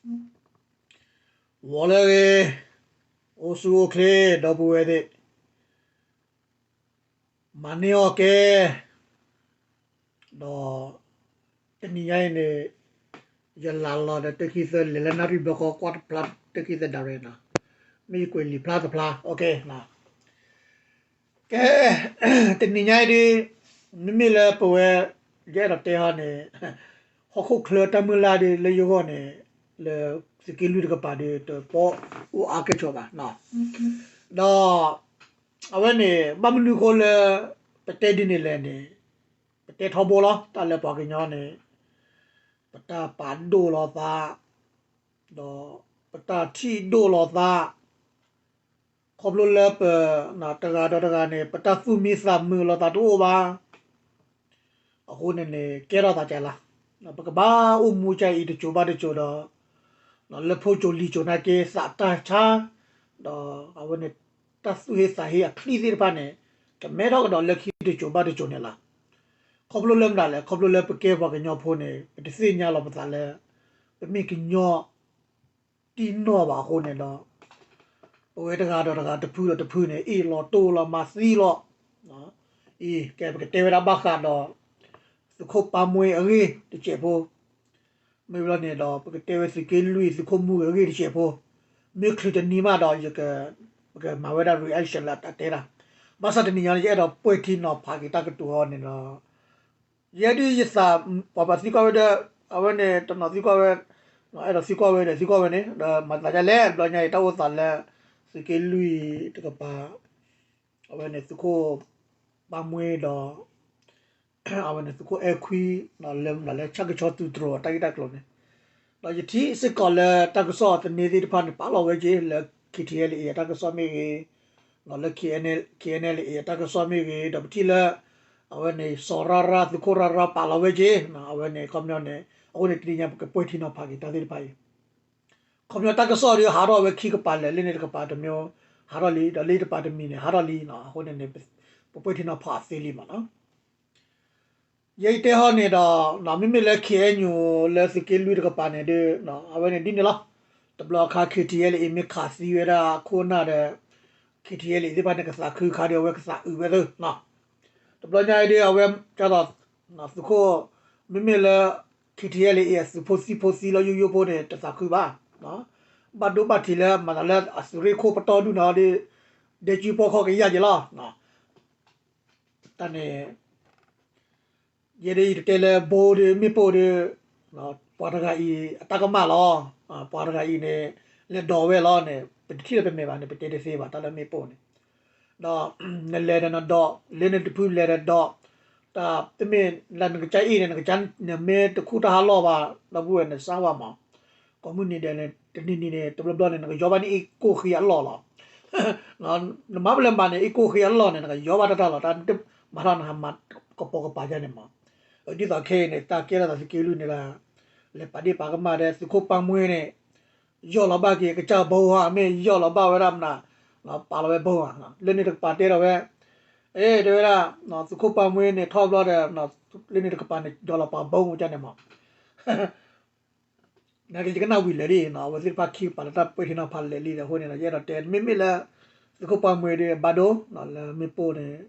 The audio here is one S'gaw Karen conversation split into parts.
ဂီၤလၢအဂ့ၤ, အိၣ်ဆူၣ်အိၣ်ချ့ ဒီပုၢ်ဝဲၢ်သ့ၣ်, မၤန့ၢ်အီၣ်ကဲ, ဒီး တနံၤညါအံၤန့ၣ် ယလၤလီၤဒီးတၢခံသၢလဲၤလၢနၣ်ရံၣ်ဘျီဃီ ကွၢ်တဖျါတၢခံသၢဒၣ်ရဲၣ်နီၤ, မ့ၢ်ယကွဲးလံာ်ဖျါတဖျါ ကဲ, တနံၤညါအံၤဒ် မ့မ့ၢ်လၢပဝဲ ယအဲၣ်ဒိးတဲဟီန့ၣ် ဟီၣ်ခိၣ်ချၢတၢ်မုၢ်လၢ်ဒ်လၢယဂီၢ်န့ၣ် လၢသုးက့လွံၢ်တကပၤဒီး တပီၣ်အိၣ်အါကဲၣ်ဆိးဘၣ်, ဒီး အဝဲန့ၣ် ဘၣ်မနုၤအဃိလၢ ပတဲဒ်န့ၣ်လဲၣ်န့ၣ် ပတဲထီဘိလီၤ. တၢ်လၢပှၤကညီန့ၣ် ပတၢ်ပာ်ဒိၣ်လီၤသး ဒီးပတၢ်ထံၣ်ဒိၣ်လီၤသး ခီဖျိလၢပ တဂၤဒီးတဂၤန့ၣ် ပတၢ်သူၣ်မံသးမုာ်လီၤသးတအိၣ်ဘၣ်. အဃိန့ၣ်န့ၣ် ကဲထီၣ်သးကဲလီၤ. ပကဘၣ်အိၣ်မူကဲအံၤတစိၤဘၣ်တစိၤဒီး လၢဖိစိၤလံၤစိၤနာ်က့ သးတၢ်ဆါ ဒီးအဝဲန့ၣ် တၢ်သူၣ်ဟ့သးဟ့အချံသ့ၣ်တဖၣ်န့ၣ် ကမဲထီၣ်ကဒီးလၢခံတစိၤဘၣ်တစိၤန့ၣ်လီၤ. ခီဖျိလၢမတၤလဲၣ်, ခီဖျိလၢပကဲပှၤကညီဖိန့ၣ် ပတသ့ၣ်ညါလီၤပသးလၢ ပမ့ၢ်ကညီ တံၢ်နီၢ်ဘၣ်အဃိန့ၣ်ဒီး ပဝဲတဂၤဒီးတဂၤတဖုဒီးတဖုန့ၣ် အ့ၣ်လီၤတိၢ်လီၤမၤသံလီၤ. အံၤ ကဲ ပကတဲဝဲဒၣ်ဘၣ်ဃးဒီး သုးခိၣ်ပၢ်မှ့အဂ့ၢ်တစဲးဖိ, မ့ၢ်ဘျီန့ၣ်ဒီး ပကတဲဝဲသုးက့လွံၢ်သုးခိၣ်မုၢ်အဂ့ၢ်တစဲးဖိ, မ့ၢ်ချုးတနံၤမးဒီး ယက ပကမၤဝဲဒၣ် reaction လၢတၢ်တဲဒၣ်, ဘၣ်ဆၣ်တနံၤညါန့ၣ် ယအဲၣ်ဒိးပှဲၤထံနီၤဖးက့ၤတၢ်ကတိၤအီၤန့ၣ်ဒီး ယဲဒ်ယသး ပှၤပှၤသံကွၢ်ဝဲဒီး အဝဲန့ၣ်တနီၤသံကွၢ်ဝဲ, အဲၣ်ဒိးသံကွၢ်ဝဲဒီးသံကွၢ်ဝဲန့ၣ် ဒီးမၤသးဒ်လဲၣ် ဘျီညါအံၤ တၢ်အိၣ်သးလၢ သုးက့လွံၢ်တကပၤ အဝဲန့ၣ်သုးခိၣ်ပၢ်မှ့ဒီး အဝဲန့ၣ်သုးခိၣ်အဲၣ်ခွံ လၢမတၤလၢဆၣ်ကဆီသုးတြိၤတၢ်ဂ့ၢ်တၢ်ကျိၤန့ၣ်, ဒီးယထံၣ်စ့ၢ်ကီးလၢတၢ်ကစီၣ်သန့သ့ၣ်တဖၣ်န့ၣ် ပာ်လီၤဝဲက့ၤလၢ K T L A အတၢ်ကစီၣ်မ့ၢ်ဂ့ၤ, လၢ K N L, K N L A အတၢ်ကစီၣ်မ့ၢ်ဂ့ၤ, ဒီးပထံၣ်လၢ အဝဲန့ၣ် စီၤရၣ်ရၣ် သုးခိၣ်ရၣ်ရၣ်ပာ်လီၤဝဲက့ၤ, အဝဲန့ၣ်ခီပညီန့ၣ် အဃိန့ၣ်တနံၤညါပကပှဲၤထံနီၤဖးက့ၤတၢ်သ့ၣ်တဖၣ်အံၤ ခီပညီတၢ်ကစီၣ်ဒီးဟးထီၣ်ဝဲခံကပၤလၢာ် လၢန့ၣ်တကပၤတမံၤ ဟးထီၣ်လံ ဒီးလၢတကပၤတမံၤန့ၣ် ဟးထီၣ်လံ, အဃိန့ၣ်န့ၣ် ပပှဲၤထံနီၤဖးအီၤသ့လံမးနီၤ. ယဲယတဲဟီန့ၣ်ဒီး မ့မ့ၢ်လၢ K N U လၢသုးက့လွံၢ်တကပၤန့ၣ်ဒီး အဝဲန့ၣ်ဒ်န့ၣ်လီၤ. တဘျီအခါ K T L A မ့ၢ်ခးသံဝဲဒၣ်ခိၣ်နၢ်ဒီး K T L A သ့ၣ်တဖၣ်န့ၣ် ကသးခုခါဒီး အဝဲကသးအုးဝဲသ့ တဘျီညါအံၤဒီး အဝဲကၢ်သိး သုးခိၣ် မ့မ့ၢ်လၢ K T L A အသုးဖိသံဖိသံလီၤယိယိဖိန့ၣ် တသးခုဘၣ်, ဘၣ်ဒိဘၣ်ထံးလၢမၤသးလၢအသုးရ့ၣ်ခိၣ်ပတီၢ်ဒုၣ်နီၤဒီး ဒဲကၠူပီခီၣ်ကယၢ်က့ၤလီၤ. တၢ်န့ၣ် ယဲဒၣ်အံၤတတဲလၢဘိဒီးမ့ၣ်ပိၢ်ဒီး ပှၤတဂၤအံၤအတၢ်ကမၣ်လီၤ. ပှၤတဂၤအံၤန့ၣ် လဲၤဒိးဝဲလီၤန့ၣ် ပတထံၣ်လၢပမဲာ်ဘၣ်န့ၣ် ပတဲတသ့ဘၣ် တၢ်လၢမ့ၣ်ပိၢ်န့ၣ် ဒီး နလဲၤဒီးနဒိး လၢနတဖုလဲၤဒီးဒိး, တၢ်တမ့ၢ်လၢနကစၢ်အ့ၣ်န့ၣ် နကစၢ်နမ့ၢ်တခူၣ်တၢ်ဟးလီၢ်ဘၣ် ဒီပုၢ်ဝဲၢ်နစၢ်ဝါမး, ကိးမုၢ်နံၤဒဲးန့ၣ် တနံၤနံၤန့ၣ် တဘျီဘျီန့ၣ် နကယီဘၣ်န့ၢ်အ့ၣ်ကိၢ်ဃ့အလီၢ်လီၤ. နမၤပလဲၤမၤန့ၣ် အ့ၣ်ကိၢ်ဃ့အလီၢ်န့ၣ် နကယီဘၣ်တၢ်တၢ်လီၤ တၢ်မၤထီၣ်နဟးမၤကပိာ်ကပၤယါန့ၣ်မး. ဒ်သိးခဲအံၤန့ၣ် တၢ်ကဲထီၣ်သးသုးက့လွံၢ်န့ၣ်လၢ လဲၤပာ်ဒ့ၣ်ပာ်ကမၣ်ဒီးသုးခိၣ်ပၢ်မှ့န့ၣ် ယီၢ်လီၤဘၣ်က့ၤကစၢ်ဘီဧါ မ့ၢ်ယီၢ်လီၤဘၣ်ဝဲဒၣ်မနုၤ, ပာ်လီၤဝဲဘီဧါ, လၢန့ၣ်တကပၤတဲဒီးဝဲ, အ့ တဲဝဲဒၣ် သုးခိၣ်ပၢ်မှ့န့ၣ် ထီၣ်ဘျီဒီး လၢန့ၣ်တကပၤန့ၣ် ဒီးလီၤပာ်ဘီမူကန့ၣ်မး နာ်က့ ယကနၣ်ဝံၤလၢာ်လံနီၤ အဝဲသ့ၣ်တဖၣ်ခံကပၤလၢတၢ်ပှဲၤထံနီၤဖးလၢာ်လံဒီးအဃိန့ၣ်ဒီး ယအဲၣ်ဒိးတဲ မ့မ့ၢ်လၢ သုးခိၣ်ပၢ်မှ့ဒီးဘၣ်ဒိ လၢမ့ၣ်ပိၢ်န့ၣ်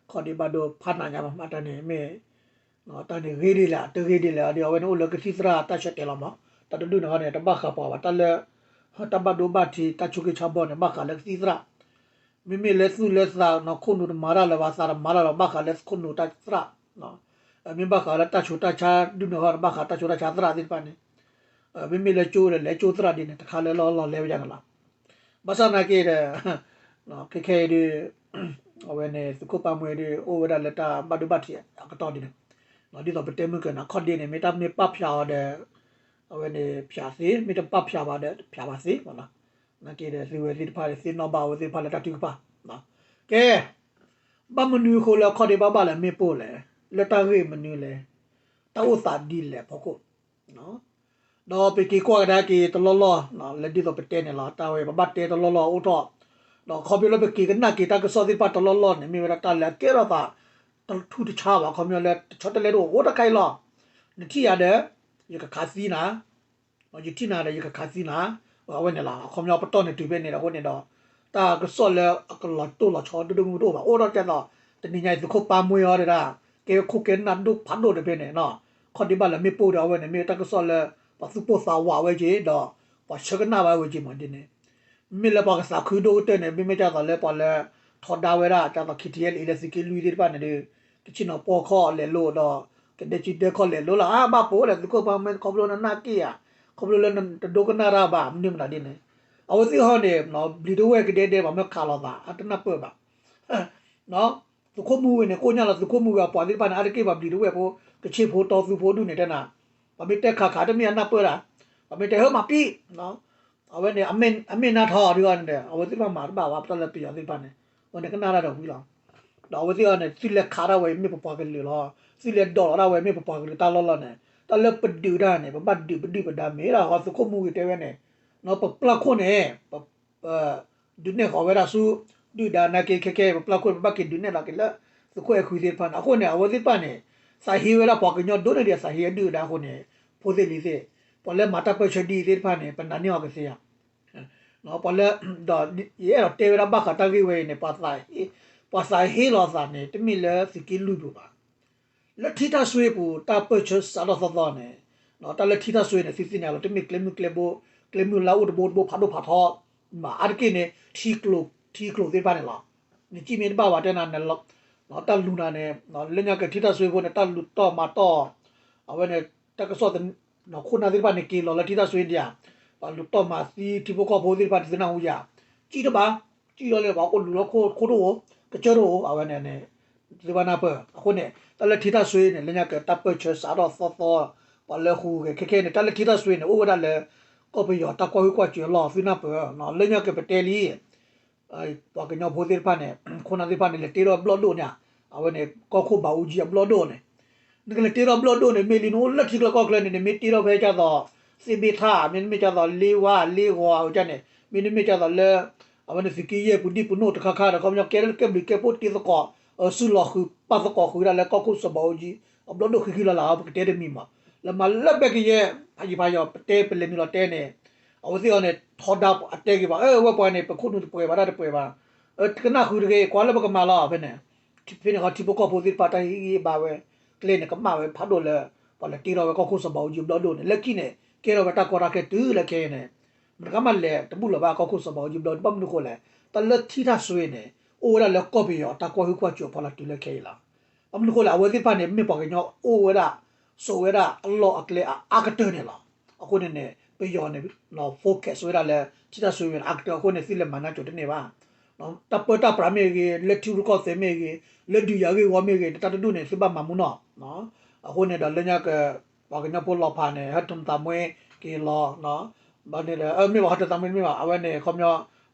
ခီၣ်ဒ့ဘၣ်ဒိဖးနးညါမး မ့ၢ်တၢ်န့ၣ်မ့ၢ် တၢ်န့ၣ်ဂ့ၤဒ်လဲၣ် တဂ့ၤဒ်လဲၣ်ဒီး အဝဲန့ၣ်အိၣ်လၢကသံၣ်သရၣ်တၢ်ဆၢတဲာ်လီၤမး တၢ်တဒူၣ်န့ၣ်ဃီန့ၣ် တဘၣ်ဃးပှၤဘၣ် တၢ်လၢ တၢ်ဘၣ်ဒိဘၣ်ထံး တၢ်ဆိၣ်ဂ့ၤဆါဘီန့ၣ် ဘၣ်ဃးလၢကသံၣ်သရၣ် မ့မ့ၢ်လၢသူၣ်လၢသးနီၤ ခိၣ်နူာ်တမၤတၢ်လၢၤဘၣ် သးတမၤတၢ်လၢၤ ဘၣ်ဃးလၢခိၣ်နူာ်တၢ်သရၣ် မ့ၢ်ဘၣ်ဃးလၢတၢ်ဆူးတၢ်ဆါဒုးန့ၣ်ဃီ ဘၣ်ဃးတၢ်ဆူးတၢ်ဆါသရၣ်သ့ၣ်တဖၣ်န့ၣ် မ့မ့ၢ်လၢကၠိဒီး လဲၤကၠိသရၣ်ဒ်န့ၣ် တခါလၢလီၢ်လီၢ်လဲၤဝဲဒၣ်န့ၣ်လီၤ. ဘၣ်ဆၣ်နာ်က့ဒီး ခဲခဲအံၤဒီး အဝဲန့ၣ် သုးခိၣ်ပၢ်မှ့ဒီး အိၣ်ဝဲဒၣ်လၢတၢ်ဘၣ်ဒိဘၣ်ထံးအကတီၢ်ဒ်န့ၣ် ဒ်သိးပတဲမုၢ်ကနၣ်ခီၣ်ဒ့န့ၣ် မ့ၢ်တၢ်မ့ၢ်ပာ်ဖျါအီၤဒီး အဝဲန့ၣ်ဖျါသ့ မ့ၢ်တပာ်ဖျါဘၣ်ဒီး ဖျါဘၣ်သ့ နာ်က့ဒီး သုဝဲသ့ၣ်တဖၣ် သ့ၣ်နီၣ်ဘၣ်အဝဲသ့ၣ်တဖၣ်လၢတၢ်ထုကဖၣ် ကဲ ဘၣ်မနုၤအဃိလၢခီၣ်ဒ့ဘၣ်ဘၣ်လၢမ့ၣ်ပိၢ်လဲၣ် လၢတၢ်ဂ့ၢ်မနုၤလဲၣ် တၢ်အိၣ်သးဒ်လဲၣ်ဖီခိၣ် ဒီးပက့ၤကွၢ်ကဒါက့ၤတလီၢ်လီၢ် လၢဒ်သိးပတဲန့ၣ်လီၤ တၢ်ဝဲပဘၣ်တဲတလီၢ်လီၢ်အိၣ်ထီၣ် ဒီးခီဖျိလၢပက့ၤကနၣ်က့ၤတၢ်ကစီၣ်သ့ၣ်တဖၣ်တလီၢ်လီၢ်န့ၣ် မ့ၢ်ဝဲဒၣ်တၢ်လၢအကဲထီၣ်သး တထူၣ်တဆါဘၣ် ခီဖျိလၢတဆီတလဲတအိၣ်အိၣ်တခါအံၤလီၤ နထံၣ်ယၤဒီး ယကခးသံနၤ ယထံၣ်နၤဒီးယကခးသံနၤ, အဝဲန့ၣ်လီၤ. အခီပညီပတီၢ်န့ၣ်တုၤဖဲန့ၣ်ဒီးအဃိန့ၣ်ဒီး တၢ်ကစီၣ်လၢအကလီၤတိၢ်လီၤဆီဒိၣ်ဒိၣ်မုၢ်မုၢ်တအိၣ်ဘၣ်. အိၣ်ဒီးကဲသိး တနံၤညါအံၤ သုးခိၣ်ပၢ်မှံဟီဒၣ် ကဲဝဲခိၣ်ကဲနၢ်ဒိၣ်ဖးဒိၣ်တဖဲန့ၣ်, ခီၣ်ဒံးဘၣ်လၢမ့ၣ်ပိၢ်ဒီးအဝဲန့ၣ် မ့ၢ်တၢ်ကစီၣ်လၢ ပှၤသူၣ်ပိၢ်သးဝးဝဲက့ၤဒီး ပှၤဆၢကနၣ်ဘၣ်ဝဲက့ၤမးဒ်န့ၣ် မ့မ့ၢ်လၢပှၤကသးခုဒိၣ်ကတၢၢ်န့ၣ် မ့မ့ၢ်ကဲသိးလၢပှၤလၢ ထီဒါဝဲဒၣ် ကဲသိး ခံထံၣ်အဲလၣ်အံၤ လၢသုးက့လွံၢ်သ့ၣ်တဖၣ်န့ၣ်ဒီး ကဆ့ၣ်နီၤပီၢ်ခီၣ်လဲၤလိၤဒီး ကဒဲကံဒဲခီၣ်လဲၤလိၤလီၤ. အါ ဘၣ်ပိာ်ဝဲဒၣ်သုးခိၣ်ပၢ်မှံ ခီဖျိနနာ်က့ၢ်ဧါ, ခီဖျိလၢနတဒိကနၣ်တၢ်ဘၣ် မနုၤမတၤဒ်န့ၣ်, အဝဲသ့ၣ်ဟီန့ၣ် ဘျံးတဝဲၢ်ကဒဲဒဲ ပှၤမ့ၢ်ခးလိာ်သး အတနၢ်ပၢၢ်ဘၣ် သုးခိၣ်မူဂ့ၤန့ၣ် ကိၣ်ညါလီၤ သုးခိၣ်မူဂ့ၤအပှၤသ့ၣ်တဖၣ်န့ၣ် အါတက့ၢ်ပှၤဘျံးတဝဲၢ်ဖိ ကဆ့ၣ်ဖိတီသူဖိဒူၣ်န့ၣ်တဲနၤ, ပှၤမ့ၢ်တဲခးခး တမ့ၢ်အနၢ်ပၢၢ်ဒၣ်, ပှၤမ့ၢ်တဲဟၢမၤပံၣ်, အဝဲန့ၣ် အမ့ၢ်နါထီဒ်အီၤန့ၣ်ဒီး အဝဲသ့ၣ်တဖၣ်မၤတဘၣ်ဘၣ် ပတၢ်လၢပယီၤသ့ၣ်တဖၣ်န့ၣ်, အဝဲန့ၣ်ကနၣ်တၢ်ဒီးဝံၤလီၤ. ဒီးအဝဲသ့ၣ်အီၤန့ၣ် သုလဲၤခးဒၣ်ဝဲမ့ၢ်ပပှၤကလုာ်လီၤ, သုလဲၤဒိးလီၤဒၣ်ဝဲမ့ၢ်ပပှၤကလုာ်တၢ်လီၢ်လီၤန့ၣ် တၢ်လၢပဒုးတၢ်န့ၣ် ပဘၣ်ဒုးပဒုးပဒါမ့ၢ်ဒၣ်ဃီ သုးခိၣ်မူဂ့ၤတဲဝဲန့ၣ်, ပပျၢ်ခိၣ်န့ၣ် ဒုးနဲၣ်ဃီၤဝဲဒၣ်ဆူ ဒုၣ်ဒါနာ်က့ခဲခဲ ပပျၢ်ခိၣ်န့ၣ် ပဘၣ်က့ၤဒုးနဲၣ်လီၤက့ၤလၢ သုးခိၣ်အဲၣ်ခွံသ့ၣ်တဖၣ်န့ၣ်, အဃိန့ၣ် အဝဲသ့ၣ်တဖၣ်န့ၣ် သးဟ့ဝဲဒၣ်ပှၤကညီဒိၣ်န့ၢ်ဒံးအသးဟ့အဒုၣ်အဒါအဃိန့ၣ်, ဖိသ့ၣ်လံၤသ့ၣ်, ပှၤလၢမၤတၢ်ပၢၢ်ဆၢဒ်အံၤသ့ၣ်တဖၣ်န့ၣ် ပနာ်န့ၢ်အီၤကသ့ဧါ, ပှၤလၢ ဒီး ယအဲၣ်ဒိးတဲဝဲဒၣ်ဘၣ်ဃးတၢ်ဂ့ၢ်ဝဲအံၤန့ၣ် ပှၤသးဟ့လီၤသးန့ၣ် တမ့ၢ်လၢသုးက့လွံၢ်ပူၤဘၣ် လၢထံတၢ်ဆွ့ပူၤ တၢ်ပၢၢ်ဆၢစးထီၣ်သီသီန့ၣ်, တၢ်လၢထံတၢ်ဆွ့န့ၣ် သုသ့ၣ်ညါလီၤ တမ့ၢ်ကျဲမုၢ်ကျဲဘိ, ကျဲမုၢ်လၢအိၣ်တဘိတဘိဖးဒိၣ်ဖးထီ, မ့ၢ်အါတက့ၢ်န့ၣ် ထံကျိၤသ့ၣ်တဖၣ်န့ၣ်လီၤ. နစံၣ်မ့ၢ်တဘၣ်ဝဲတဲနၤ, တၢ်လူၤနၤန့ၣ် လၢညါက့ၤထံတၢ်ဆွ့ဖိန့ၣ် တၢ်လူၤတီၢ်မၤတီၢ်, အဝဲန့ၣ် တၢ်ကစီၣ် ခိၣ်နၢ်သ့ၣ်တဖၣ်န့ၣ် က့ၤလီၤလၢထံတၢ်ဆွ့ဒံးဧါ, ပှၤလူၤတီၢ်မၤသံထံဖိကီၢ်ဖိသ့ၣ်တဖၣ်န့ၣ် သုနၢ်ဟူဧါ, စံၣ်တဘၣ်, စံၣ်လီၤလၢပှၤအိၣ်လူၤလီၤခိၣ်တအိၣ်, ကစၢၢ်တအိၣ် အဝဲန့ၣ်န့ၣ် သုဘၣ်နၢ်ပၢၢ်, အဃိန့ၣ် တၢ်လၢထံတၢ်ဆွ့န့ၣ် လၢညါက့ၤတၢ်ပၢၢ်ဆၢစးထီၣ်သီသီ, ပှၤလၢဟူးဂဲၤခဲခဲန့ၣ် တၢ်လၢထံတၢ်ဆွ့န့ၣ် အိၣ်ဝဲဒၣ်လၢ ကီၢ်ပယီၤတၢ်ကွၢ်ဟုၣ်ကွၢ်စူၣ်အလီၢ် သုနၢ်ပၢၢ်, လၢညါက့ၤပတဲလံ ပှၤကညီဖိသ့ၣ်တဖၣ်န့ၣ် ခိၣ်နၢ်သ့ၣ်တဖၣ်န့ၣ် လဲၤတ့ထီၣ်ဘျီၣ်ဒိၣ်န့ၣ်, အဝဲန့ၣ် ကီၢ်ခိၣ်ဘးအူကၠံအဘျီၣ်ဒိၣ်န့ၣ်, နကလဲၤတ့ထီၣ်ဘျီၣ်ဒိၣ်န့ၣ် မ့ၢ်လံနအိၣ်လၢထံကျါကီၢ်ကျါန့ၣ် နမ့ၢ်တ့ထီၣ်ဖဲကၢ်သိး သ့ၣ်ဘ့ၣ်ထၣ် မ့တမ့ၢ်ကၢ်သိးလ့ဝါ လ့ဂီၤအဝဲန့ၣ်, မ့တမ့ၢ်ကၢ်သိးလၢ အဝဲန့ၣ်သုးက့ယဲၢ်ပူၤဒံၣ်ပူၤနိၣ်တခါခါဒီး ခီပညီကဲလၢကဲဘျုးကဲဖှိၣ်တ့သကိး စုလီၤဃုာ်ပာ်သကိးဃုာ်ဒၣ်လၢကီၢ်ခိၣ်စီၤဘးအူကၠံ အဘျီၣ်ဒိၣ်ဃံဃံလၤလၤ ပကတဲတမံၤမး, လၢမၤလၢဘဲကယဲၢ် ဖးယံၤဖးယီၤ ပတဲပလဲၤနုာ်လီၤတဲန့ၣ်, အဝဲသ့ၣ်အီၤန့ၣ် ထီဒါအတဲက့ၤဘၣ် အဝဲပှၤန့ၣ် ပခိၣ်နူာ်တပှဲၤဘၣ်တၢ်တပှဲၤဘၣ်, တကနၣ်ဃုာ်တဂ့ၤ ကွၢ်လၢပကမၤလီၤဖဲန့ၣ်, ဖဲန့ၣ်ခီထံဖိကီၢ်ဖိသ့ၣ်တဖၣ်တၢ်ဟ့ၣ်ဂံၢ်ဟ့ၣ်ဘါဝဲ ကျဲန့ၣ် ကမၣ်ဝဲဖးဒိၣ်လၢ ပှၤလဲၤတ့ထီၣ်ဝဲကီၢ်ခိၣ်စီၤဘးအူကၠံဘျီၣ်ဒိၣ်န့ၣ် လၢခံန့ၣ် ကဲထီၣ်ဝဲတၢ်ကီတၢ်ခဲတုၤလၢခဲအံၤန့ၣ်, မတကမၣ်လဲၤတဘူၣ်လီၤဘၣ်ကီၢ်ခိၣ်စီၤဘးအူကၠံဘျီၣ်ဒိၣ် ဘၣ်မနုၤဃိလဲၣ်, တၢ်လၢထံတၢ်ဆွ့န့ၣ် အိၣ်ဝဲဒၣ်လၢကီၢ်ပယီၤတၢ်ကွၢ်ဟုၣ်ကွၢ်စူၣ်အဖီလာ်တုၤလၢခဲအံၤလီၤ. ဘၣ်မနုၤဃိလဲၣ် အဝဲသ့ၣ်တဖၣ်န့ၣ် မ့ၢ်ပှၤကညီအိၣ်ဝဲဒၣ် စိာ်ဝဲဒၣ်အလီၢ်အကျဲအအါကတၢၢ်န့ၣ်လီၤ. အဃိန့ၣ်န့ၣ် ပယီၤန့ၣ် focus ဝဲဒၣ်လၢထံတၢ်ဆွ့ဝဲန့ၣ် အါကတၢၢ်အဃိန့ၣ် သုလဲၤမၤနၢၤကိၤတန့ၢ်ဘၣ် တၢ်ပၢတၢ်ပြးမ့ၢ်ဂ့ၤ လၢထံရူၢ်ကီၢ်သဲးမ့ၢ်ဂ့ၤ လၢဒုးယၤဂ့ၢ်ဝီမ့ၢ်ဂ့ၤ တၢ်တဒူၣ်န့ၣ် သုဘၣ်မၤမူနီၣ်, အဃိန့ၣ်ဒီးလၢညါက ပှၤကညီဖိလီၤဖးန့ၣ် ဟဲတသးမွ့က့ၤလီၤ, ဘၣ်န့ၣ်ဒီး မ့ၢ်ဘၣ်ဟဲတသးမွ့မ့ၢ်ဘၣ် အဝဲန့ၣ် ခီပညီ